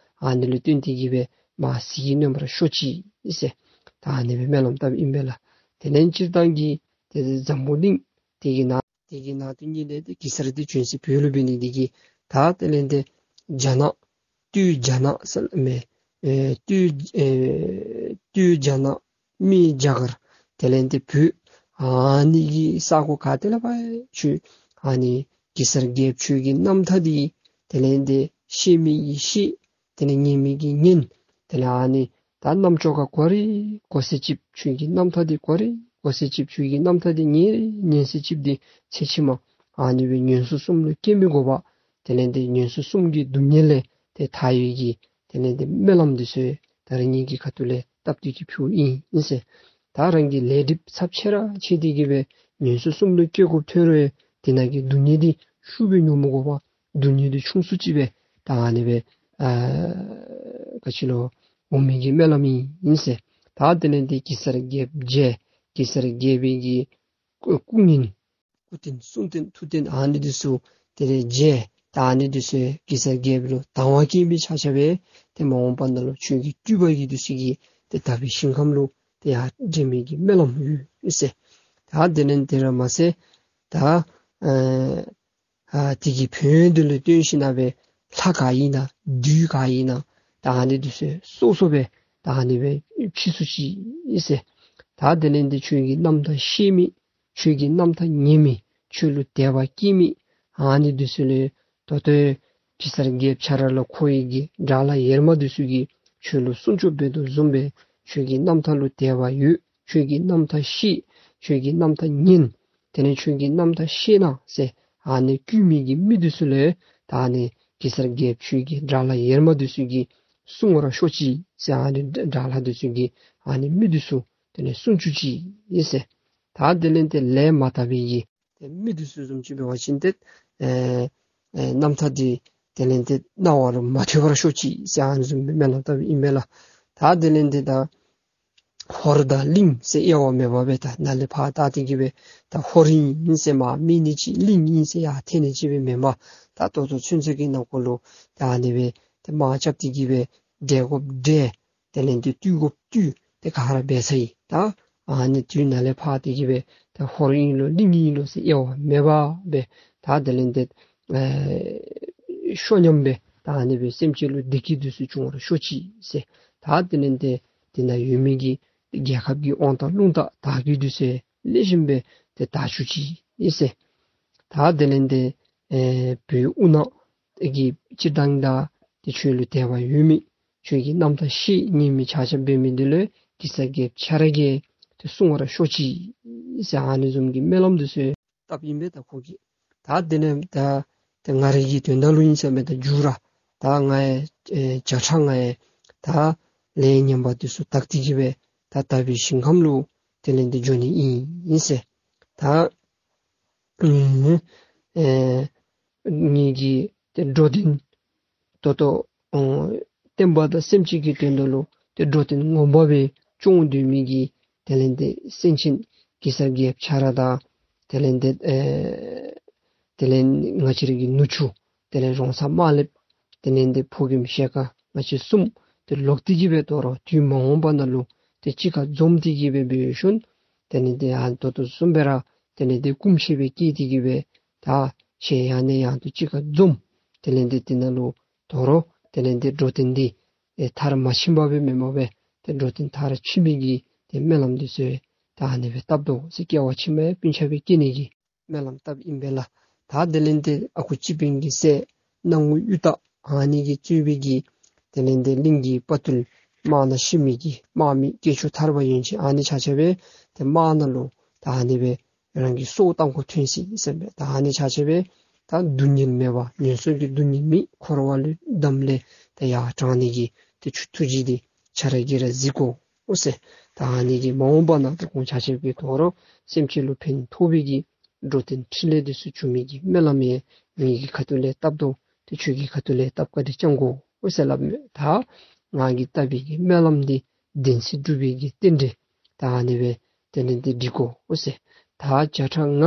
ཨ་ནི་ལུ་བརྟེན་ཏེ་གི་སྦེ་མར་ཟིལ་གྱིས་གནོན་པར་ཤོག་ཅིག་ཟེར། ད་ཨ་ནི་སྦེ་སྨོན་ལམ་བཏབ་ཨིན་པས་ལགས། དེ་ལས་སྤྱིར་བཏང་གི་དེ་འཛམ་བུ་གླིང་དེ་གི་ནང་དེ་གི་ནང་དུ་ཉིད་ལས་དེ་གེ་སར་དེ་བྱོན་ཟེར་བོད་ལུ་འབད་ནི་དེ་གིས་ད་དེ་ལས་དེ་རྒྱ་ནག་སྟོད་རྒྱ་ནག་ཟེར་མི་ཨེ་སྟོད་ཨེ་སྟོད་རྒྱ་ནག་སྨད་རྒྱ་གར་དེ་ལས་དེ་བོད་ཨ་ནི་གི་ས་གོ་ག་ཏེ་ལས་ཕར་ཁྱོད་ཨ་ནི་གེ་སར་རྒྱལཔོ་ཁྱོད་ཀྱི་རྣམ་ཐར་འདི་དེ་ལས་དེ་ཤེས་མི་གིས་ཤེས། དེ་ལས་ཉན་མི་གིས་ཉན། དེ་ལས་ཨ་ནི་ད་རྣམ་ཅོག་ག་གོ་རེ་གོ་ས་ཅིག་ཁྱོད་ཀྱི་རྣམ་ཐར་འདི་གོ་རེ་གོ་ས་ཅིག་ཁྱོད་ཀྱི་རྣམ་ཐར་འདི་ཉན་རེ་ཉན་ས་ཅིག་འདི་ཚེ་ཕྱི་མ་ཨ་ནི་སྦེ་ངན་སོང་གསུམ་ལུ་སྐྱེ་མི་དགོ་པར་དེ་ལས་དེ་ངན་སོང་གསུམ་གྱི་སྡུག་བསྔལ་ལས་དེ་ཐར་ཡོད་ཀྱི་དེ་ལས་དེ་སྨོན་ལམ་འདི་ཚུ་ད་རིས་ངེད་ཀྱི་ཁ་ཐུག་ལས་བཏབ་སྟེ་གི་ཕུལཝ་ཨིན་ཨིན་ཟེར། ད་རང་གི་ལས་སྒྲིབ་ཚབས་ཆེ་ར་ཆེ་སྟེ་གི་སྦེ་ངན་སོང་གསུམ་ལུ་སྐྱེ་དགོཔ་ཐོན་རུང་དེ་ནང་གི་སྡུག་བསྔལ་འདི་ཤུགས་སྦེ་མྱོང་མི་དགོ་པར་སྡུག་བསྔལ་འདི་ཆུང་སུ་ཅིག་སྦེ་ད་ཨ་ནི་སྦེ་ཨ་ག་ཅི་ལོ་འོང་མི་གི་སྨོན་ལམ་ཨིན་ཨིན་ཟེར། ད་དེ་ལས་དེ་གེ་སར་རྒྱལཔོ་མཇལ། གེ་སར་རྒྱལ་པོའི་གི་སྐུ་སྐུ་ངལ་སྐུ་རྟེན་གསུང་རྟེན་ཐུགས་རྟེན་ཨ་ནི་འདི་ཚུ་དེ་ལས་མཇལ། ད་ཨ་ནི་འདི་ཚུ་གེ་སར་རྒྱལ་པོ་ལུ་དང་བ་བསྐྱེད་པའི་ཆ་ཁྱབ་སྦེ་དེ་མ་འོངས་པ་ནང་ལུ་ཁྱོད་ཀྱི་སྤྲུལ་པ་གི་འདི་ཚུ་གིས་དེ་དག་པའི་ཞིང་ཁམས་ལུ་དེ་ཡར་འདྲེན་མི་གི་སྨོན་ལམ་ཡོད་ཟེར། ད་དེ་ལས་དེ་ར་མ་ཟད་ད་ཨ་ཨ་དེ་གི་ཕན་ཡོན་འདི་ལུ་བརྟེན་ཞིནམ་ལས་ལྷ་ག་ཨིན་ན་བདུད་ག་ཨིན་ན་ད་ཨ་ནི་འདི་ཚུ་སོ་སོ་སྦེ་ད་ཨ་ནི་སྦེ་ཕྱིས་སུ་ཅིག་ཟེར། ད་དེ་ལས་དེ་ཁྱོད་ཀྱི་རྣམ་ཐར་ཤེས་མི་ཁྱོད་ཀྱི་རྣམ་ཐར་ཉན་མི་ཁྱོད་ལུ་དད་པ་སྐྱེ་མི་ཨ་ནི་འདི་ཚུ་ལས་ད་ལྟོ་གེ་སར་རྒྱལཔོ་ཁྱོད་ར་ལུ་འཁོར་བའི་གི་དགྲ་ལྷ་ཡེར་མ་འདི་ཚུ་གིས་ཁྱོད་ལུ་སྲུང་སྐྱོབ་འབད་དོ་བཟུམ་སྦེ་ཁྱོད་ཀྱི་རྣམ་ཐར་ལུ་དད་པ་ཡོད། ཁྱོད་ཀྱི་རྣམ་ཐར་ཤེས། ཁྱོད་ཀྱི་རྣམ་ཐར་ཉན། དེ་ནས་ཁྱོད་ཀྱི་རྣམ་ཐར་ཤེས་ན་ཟེར་ཨ་ནི་བསྐུལ་མི་གི་མི་འདི་ཚུ་ལུ་ད་ཨ་ནི་གེ་སར་རྒྱལཔོ་ཁྱོད་ཀྱི་དགྲ་ལྷ་ཡེར་མ་འདི་ཚུ་གིས་བསྲུང་བར་ཤོག་ཅིག་ཟེར། ཨ་ནི་དགྲ་ལྷ་འདི་ཚུ་གིས་ཨ་ནི་མི་འདི་ཚུ་དེ་ནས་བསྲུང་བཅུག་ཅིག་ཟེར། ད་དེ་ལས་དེ་ལས་མ་དག་པའི་གི་དེ་མི་འདི་ཚུ་བཟུམ་ཅིག་འབད་བ་ཅིན་ཏེ་ཨེ་ཨེ་རྣམ་ཐར་འདི་དེ་ལས་དེ་རྣ་བར་མ་ཐོས་པར་ཤོག་ཅིག་ཟེར་ཨ་ནི་བཟུམ་སྨོན་ལམ་བཏབ་ཨིན་པས་ལགས། ད་དེ་ལས་དེ་ད་ཧོར་དང་གླིང་ཟེར་དབྱེ་བ་མེད་པ་སྦེ་ད་ནཱ་ལས་ཕར་ད་དེ་གི་སྦེ་ད་ཧོར་ཨིན་ཟེར་མར་སྨད་ནི་ཅིག་གླིང་ཨིན་ཟེར་ཡར་འཐེན་ནི་ཅིག་སྦེ་མེན་པར་ད་ད་ལྟོ་ཚུན་ཚོད་ཀྱི་ནང་འཁོད་ལུ་ད་ཨ་ནི་སྦེ་དེ་དམག་རྐྱབ་སྟེ་གི་སྦེ་བསྒྲལ་དགོཔ་བསྒྲལ། དེ་ལས་དེ་བཏུལ་དགོཔ་བཏུལ། དེ་ག་ར་འབད་ཚར་ཡི། ད་ཨ་ནི་དུས་ནཱ་ལས་ཕར་དེ་གི་སྦེ་ད་ཧོར་ཨིན་ལོ་གླིང་ཨིན་ལོ་ཟེར་དབྱེ་བ་མེད་པ་སྦེ་ད་དེ་ལས་དེ་ཨེ་ཤོ་ཉམས་སྦེ་ད་ཨ་ནི་སྦེ་སེམས་ཅན་ལུ་བདེ་སྐྱིད་འདི་ཚུ་འབྱུང་བར་ཤོག་ཅིག་ཟེར། ད་དེ་ལས་དེ་དེ་ནང་ཡོད་མི་གི་རྒྱལ་ཁབ་ཀྱི་དབང་ཐང་རླུང་རྟ་དར་རྒུད་འདི་ཚུ་ལེགས་ཤོམ་སྦེ་དེ་དར་བཅུག་ཅིག་ཟེར། ད་དེ་ལས་དེ་ཨེ་བོད་དབུ་ནག་དེ་གི་སྤྱིར་བཏང་ད་དེ་ཁྱོད་ལུ་དད་པ་ཡོད་མི་ཁྱོད་ཀྱི་རྣམ་ཐར་ཤེས་ཉན་མི་ཆ་ཁྱབ་འབད་མི་འདི་ལུ་གེ་སར་རྒྱལཔོ་ཁྱོད་ར་གིས་དེ་བསྲུང་བར་ཤོག་ཅིག་ཟེར་ཨ་ནི་བཟུམ་གྱི་སྨོན་ལམ་འདི་ཚུ་བཏབ་ཨིན་པས། ད་ཁོ་གིས་ ད་དེ་ནས་ད་དེ་ང་རང་གི་དོན་དག་ལུ་ཡིན་ཟེར་མེད་ད་རྒྱུ་ར། ད་ང་ཡི་ཨེ་བརྒྱ་ཕྲག་ང་ཡི་ད་ལས་ངན་པ་དེ་ཚུ་དག་སྟེ་གི་སྦེ་ད་དག་པའི་ཞིང་ཁམས་ལུ་དེ་ལས་འདི་འགྱོ་ནི་ཨིན་ཨིན་ཟེར། ད་ཨེ་ངེ་གི་དེ་འགྲོ་དོན་ཏོ་ཏོ་ཨོ་བསྟན་པ་དང་སེམས་ཅན་གྱི་དོན་དུ་ལུ་དེ་འགྲོ་དོན་ངོ་མ་སྦེ་སྐྱོང་སྡོད་མི་གི་དེ་ལས་འདི་སེམས་ཅན་གེ་སར་རྒྱལཔོ་ཁྱོད་ར་དང་དེ་ལས་འདི་ཨེ་དེ་ལས་ང་བཅས་ར་གི་ནུ་གཅུང་དེ་ལས་རོང་ཚ་དམར་ལེབ་དེ་ལས་འདི་ཕོ་རྒནམ་ཤེལ་དཀར་ང་བཅས་གསུམ་དེ་ལོག་སྟེ་གི་སྦེ་དོ་རུང་དུས་མ་འོངས་པ་ནང་ལུ་དེ་གཅིག་ཁར་འཛོམས་ཏེ་གི་སྦེ་འབད་ཞིནམ་དེ་ལས་འདི་ཨ་ཏོ་ཏོ་གསུམ་སྦེ་ར་དེ་ལས་འདི་སྐུ་མཆེད་སྦེ་བསྐྱེད་དེ་གི་སྦེ་ད་ཞལ་ཡང་ནས་ཡང་དུ་གཅིག་ཁར་འཛོམས། དེ་ལས་འདི་དེ་ནང་ལུ་དོ་རུང་དེ་ལས་འདི་འགྲོ་དོན་འདི་ཨེ་མཐར་མ་ཕྱིན་པ་སྦེ་མེན་པར་སྦེ་དེ་འགྲོ་དོན་མཐར་ཕྱིན་མི་གི་དེ་སྨོན་ལམ་འདི་ཚུ་ད་ཨ་ནི་སྦེ་བཏབ་དོ་ཟེར། སྐྱེ་བ་ཕྱི་མའི་སྤུན་ཆ་སྦེ་སྐྱེ་ནི་གི་སྨོན་ལམ་བཏབ་ཨིན་པས་ལགས། ད་དེ་ལས་འདི་ཨ་ཁུ་སྤྱི་དཔོན་གྱི་སྲས་སྣང་ངུ་གཡུ་སྟག་ཨ་ནི་གིས་གཙོས་པའི་གི་དེ་ལས་འདི་གླིང་གི་དཔའ་ཐུལ་དམག་ནང་ཤི་མི་གི་དམག་མི་སྐྱེས་མཆོག་ཐར་པ་ཡན་ཆད་ཨ་ནི་ཆ་ཁྱབ་སྦེ་དེ་དམག་ནང་ལུ་ད་ཨ་ནི་སྦེ་རང་གི་སྲོག་བཏང་དགོཔ་ཐོན་ཅི་ཟེར་མས། ད་ཨ་ནི་ཆ་ཁྱབ་སྦེ་ད་སྡུག་བསྔལ་མེད་པ་ངན་སོང་གི་སྡུག་བསྔལ་མེད་འཁོར་བ་ལས་འདམ་ལས་ད་ཡར་དྲང་ནི་གི་དེ་ཆོས་ཐུགས་རྗེ་འདི་ཁྱོད་ར་གིས་ར་གཟིགས་དགོ་ཨོ་ཟེར། ད་ཨ་ནི་གི་མ་འོངས་པ་ནང་དུ་ཁོང་ཆ་ཁྱབ་ཀྱི་དོ་རུང་སེམས་ཅན་ལུ་ཕན་ཐོགས་པའི་གི་འགྲོ་དོན་འཕྲིན་ལས་འདི་ཚུ་འབྱུང་མི་གི་སྨོན་ལམ་ཡང་ངེ་གི་ཁ་ཐུག་ལས་བཏབ་དོ། དེ་ཁྱོད་ཀྱི་ཁ་ཐུག་ལས་བཏབ་བཀའ་དྲིན་བསྐྱང་དགོ་ཨོ་ཟེར་སླབ་མས། ད་ང་གིས་བཏབ་པའི་གི་སྨོན་ལམ་འདི་བདེན་ཚིག་སྒྲུབ་པའི་གི་རྟེན་འབྲེལ་ད་ཨ་ནི་སྦེ་དེ་ལས་འདི་འགྲིག་གོ་ཨོ་ཟེར། ད་བརྒྱ་ཕྲག་ང་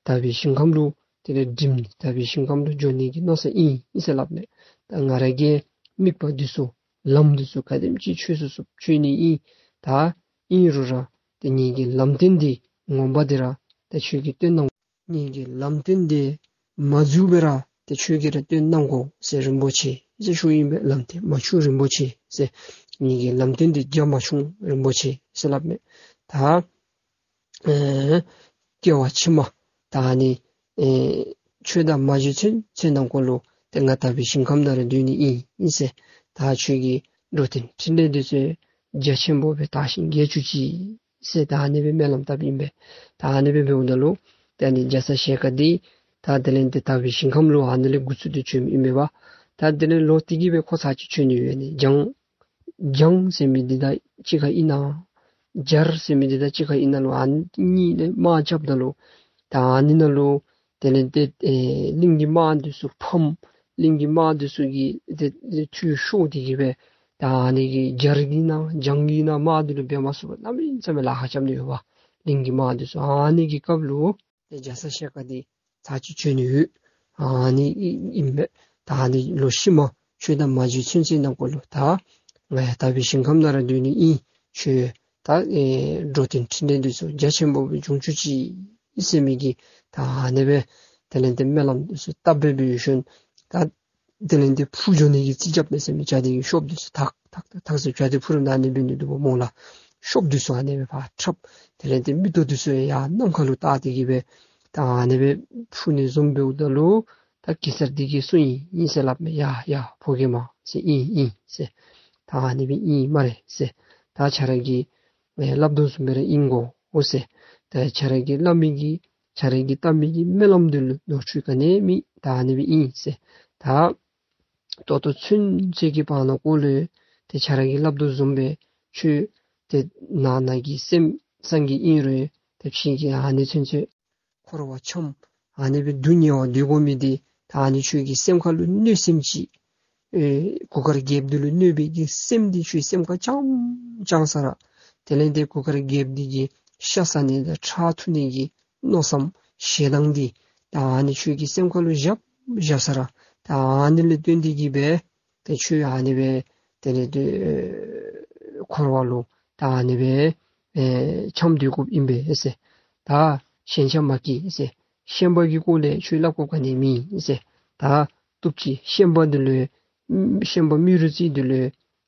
དག་པའི་ཞིང་ཁམས་ལུ་དེ་ལས་འགྲིམ་ནི་དག་པའི་ཞིང་ཁམས་ལུ་འགྱོ་ནི་གི་མནོ་ས་ཨིན་ཨིན་ཟེར་སླབ་མས། ད་ང་ར་གི་དམིགས་པ་འདི་ཚུ་ལམ་འདི་ཚུ་ག་དེམ་ཅིག་ཆོས་སུ་སུབ་ཆོས་ནི་ཨིན། ད་ཨིན་རུང་ར་དེ་ངེ་གི་ལམ་སྟོན་འདི་ངོ་མ་འདི་ར་ད་ཁྱོད་ཀྱིས་སྟོན་གནང་། ངེ་གི་ལམ་སྟོན་འདི་མ་འཛུལ་བར་ར་དེ་ཁྱོད་ཀྱིས་ར་སྟོན་གནང་དགོ་ཟེར། རིན་པོ་ཆེ་ཟེར་ཞུ་ཨིན་པས། ལམ་སྟོན་མ་བྱུང་རིན་པོ་ཆེ་ཟེར། ངེ་གི་ལམ་སྟོན་འདི་རྒྱབ་མ་བྱུང་རིན་པོ་ཆེ་ཟེར་སླབ་མས། ད་ཨེ་སྐྱེ་བ་ཕྱི་མ་ད་ཨ་ནི་ཨེ་ཆོས་དང་མ་བྱོན་ཚུན་ཚོད་ནང་འཁོད་ལུ་དེ་ང་དག་པའི་ཞིང་ཁམས་ནང་ར་སྡོད་ནི་ཨིན་ཨིན་ཟེར། ད་ཁྱོད་ཀྱི་འགྲོ་དོན་འཕྲིན་ལས་འདི་ཚུ་རྒྱ་ཆེན་པོ་སྦེ་དར་ཞིང་རྒྱས་བཅུག་ཅིག་ཟེར་ད་ཨ་ནི་སྦེ་སྨོན་ལམ་བཏབ་ཨིན་པས། ད་ཨ་ནི་སྦེ་འབདཝ་ད་ལུ་ད་ཨ་ནི་རྒྱ་ཚ་ཞལ་དཀར་འདི་ད་དེ་ལས་འདི་དག་པའི་ཞིང་ཁམས་ལུ་ཨ་ནི་ལས་འགོ་བཙུགས་ཏེ་བྱོནམ་ཨིན་པས་པ། ད་དེ་ལས་ལོག་སྟེ་གི་སྦེ་ཁོ་ཚར་གཅིག་བྱོན་ནི་ཡོད་ནི་འཇང་འཇང་ཟེར་མི་འདི་དང་གཅིག་ཁར་ཨིན་ན། སྦྱར་ཟེར་མི་འདི་དང་གཅིག་ཁར་ཨིན་ན་ལུ་ཨ་ནི་གཉིས་ལས་དམག་རྐྱབ་ད་ལུ་ད་ཨ་ནི་ནང་ལུ་དེ་ལས་འདི་ཨེ་གླིང་གི་དམག་འདི་ཚུ་ཕམ། གླིང་གི་དམག་འདི་ཚུ་གིས་དེ་དེ་ཐུ་ཤོར་ཏེ་གི་སྦེ་ད་ཨ་ནི་གི་སྦྱར་གྱི་ན་འཇང་གི་ན་དམག་འདི་ལུ་འབད་མ་ཚུགས་པར་གནམ་མེད་ས་མེད་ལཱ་ཁག་རྐྱབ་ནི་ཡོད་པ། གླིང་གི་དམག་འདི་ཚུ་ཨ་ནི་གི་སྐབས་ལུ་དེ་རྒྱ་ཚ་ཞལ་དཀར་འདི་ཚར་གཅིག་བྱོན་ནི་ཡོད། ཨ་ནི་ཨིན་པས། ད་ཨ་ནི་ལོ་ཤུལ་མ་ཆོས་དང་མ་བྱོན་ཚུན་ཚོད་ནང་འཁོད་ལུ་ད་ང་ཡང་དག་པའི་ཞིང་ཁམས་ནང་ར་སྡོད་ནི་ཨིན། ཁྱོད་ད་ཨེ་འགྲོ་དོན་འཕྲིན་ལས་འདི་ཚུ་རྒྱ་ཆེན་པོ་སྦེ་འབྱུང་བཅུག་ཅིག་ཟེར་མི་གི་ད་ཨ་ནི་སྦེ་དེ་ལས་འདི་སྨོན་ལམ་འདི་ཚུ་བཏབ་སྦེ་འབད་ཞིནམ་ད་དེ་ལས་འདི་འཕུར་འགྱོ་ནི་གི་རྩིས་རྐྱབ་མས་ཟེར་མི་བྱ་དེ་གི་ཤོབ་འདི་ཚུ་ཐག་ཐག་ཐག་ཟེར་བྱ་དེ་འཕུར་ན་ཨ་ནི་སྦེ་ནི་འདུག་པ་སྨོ་ལགས། ཤོབ་འདི་ཚུ་ཨ་ནི་སྦེ་ཕར་འཁྲབ། དེ་ལས་འདི་མིག་ཏོ་འདི་ཚུ་ཡང་ནམ་མཁའ་ལུ་བལྟ་སྟེ་གི་སྦེ་ད་ཨ་ནི་སྦེ་འཕུར་ནི་བཟུམ་འབདཝ་ད་ལུ་ད་གེ་སར་འདི་གིས་གསུངས་ཡི་ཨིན་ཟེར་སླབ་མས། ཡ་ཡ་ཕོ་རྒནམ་ཟེར། ཨིན་ཨིན་ཟེར། ད་ཨ་ནི་སྦེ་ཨིན་སྨ་རེ་ཟེར། ད་ཁྱོད་ར་གིས་ཨེ་སླབ་དོ་བཟུམ་སྦེ་ར་ཨིན་གོ་ཨོ་ཟེར། ད་ཁྱོད་ར་གིས་སླབ་མི་གི་ཁྱོད་ར་གིས་བཏབ་མི་གི་སྨོན་ལམ་འདི་ལུ་ནོར་འཁྲུལ་ག་ནི་མེད། ད་ཨ་ནི་སྦེ་ཨིན་ཟེར། ད་ད་ལྟོ་ཚུན་ཚོད་ཀྱི་བར་ན་འཁོད་ལུ་དེ་ཁྱོད་ར་གིས་སླབ་དོ་བཟུམ་སྦེ་ཁྱོད་དེ་ནང་ན་གི་སེམས་བཟང་གི་ཨིན་རུང་དེ་ཕྱི་གི་ཨ་ནི་ཚུན་ཚོད་འཁོར་བ་འཁྱམས། ཨ་ནི་སྦེ་སྡུག་བསྔལ་བ་སྡོད་དགོ་མི་འདི་ད་ཨ་ནི་ཁྱོད་ཀྱི་སེམས་ཁ་ལུ་གནོད་སེམས་ཅིག་ཨེ་གུར་དཀར་རྒྱལཔོ་འདི་ལུ་གནོད་པའི་གི་སེམས་འདི་ཁྱོད་སེམས་ཁར་བཅངས་བཅངས་ས་ར། དེ་ལས་འདི་གུར་དཀར་རྒྱལཔོ་འདི་གི་ཤ་ཟ་ནི་དང་ཁྲག་འཐུང་ནི་གི་མནོ་བསམ་ཞེ་སྡང་འདི་ད་ཨ་ནི་ཁྱོད་ཀྱི་སེམས་ཁ་ལུ་བཞག་བཞག་ས་ར། ད་ཨ་ནི་ལས་བརྟེན་ཏེ་གི་སྦེ་ཏེ་ཁྱོད་ཨ་ནི་སྦེ་དེ་ལས་ཏེ་འཁོར་བ་ལུ་ད་ཨ་ནི་སྦེ་ཨེ་འཁྱམས་སྡོད་དགོཔ་ཨིན་པས་ཟེར། ད་ཞེན་ཆགས་མ་སྐྱེད་ཟེར། ཤན་པ་གི་སྐོར་ལས་ཁྱོད་སླབ་དགོཔ་ག་ནི་མེད་ཟེར། ད་བཏུབ་ཅིག་ཤན་པ་འདི་ལུ་ཤན་པ་རྨེ་རུ་རྩེ་འདི་ལུ་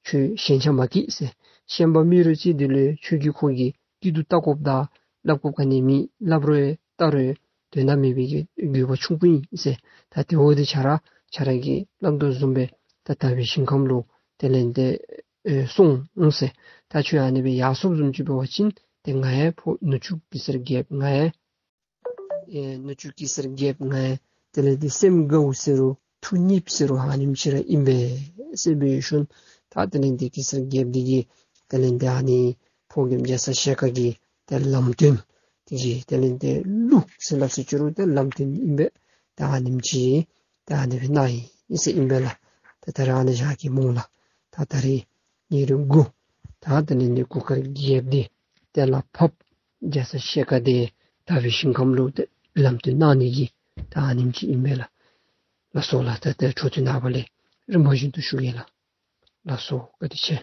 ཁྱོད་ཞེན་ཆགས་མ་སྐྱེད་ཟེར། ཤན་པ་རྨེ་རུ་རྩེ་འདི་ལུ་ཁྱོད་ཀྱིས་ཁོ་གི་སྐྱིད་སྡུག་བལྟ་དགོཔ་དང་སླབ་དགོཔ་ག་ནི་མེད། སླབ་རུང་བལྟ་རུང་དོན་དག་མེད་པའི་གི་དགོས་པ་ཆུང་ཀུ་ཨིན་ཟེར། ད་དེ་འོ་དེ་ཁྱོད་ར་ཁྱོད་ར་གིས་སླབ་དོ་བཟུམ་སྦེ་ད་དག་པའི་ཞིང་ཁམས་ལུ་དེ་ལས་ཏེ་ཨེ་སོང་འོང་ཟེར། ད་ཁྱོད་ཨ་ནི་སྦེ་ཡར་སོངམ་བཟུམ་ཅིག་འབད་བ་ཅིན་ཏེ་ང་ཡང་ཕོ་ནུ་གཅུང་གེ་སར་རྒྱལཔོ་ང་ཡང་ ཨེ་སྣོད་བཅུད་གེ་སར་རྒྱལཔོ་ང་དེ་ལས་དེ་སེམས་དགའ་བོ་ཟེར་རུ་ཐུགས་མཉེས་ཟེར་རུ་ཨ་ནེམ་ཅིག་ར་ཨིན་པས་ཟེར་བའི་ཤུལ། ད་དེ་ལས་དེ་གེ་སར་རྒྱལཔོ་དེ་གིས་དེ་ལས་དེ་ཨ་ནི་ཕོ་རྒནམ་རྒྱ་ཚ་ཞལ་དཀར་གྱི་དེ་ལམ་སྟོན་དེ་གི་དེ་ལས་དེ་གླུ་ཟེར་ལབ་ཟེར་ཅི་རུ་དེ་ལམ་སྟོན་ཨིན་པས། ད་ཨ་ནེམ་ཅིག་ད་ཨ་ནི་བས་ན་ཡིན་ཟེར་ཨིན་པས་ལ། ད་ད་རེས་ཨ་ནི་བཞག་གི་མོ་ལ། ད་ད་རེས་ཉེ་རིང་དགུ། ད་དེ་ལས་དེ་གུར་དཀར་རྒྱལཔོ་དེ་དེ་ལ་ཕབ། རྒྱ་ཚ་ཞལ་དཀར་དེ་དག་པའི་ཞིང་ཁམས་ལུ་དེ་ལམ་སྟོན་གནང་ནི་གི་ད་ཨ་ནེམ་ཅིག་ཨིན་པས་ལ། ལགས་སོ་ལ། ད་ལྟའི་འཕྲོ་མཐུད་ནངས་པ་ལས་རིམ་པ་བཞིན་དུ་ཞུ་གེ་ལ། ལགས་སོ། བཀའ་དྲིན་ཆེ།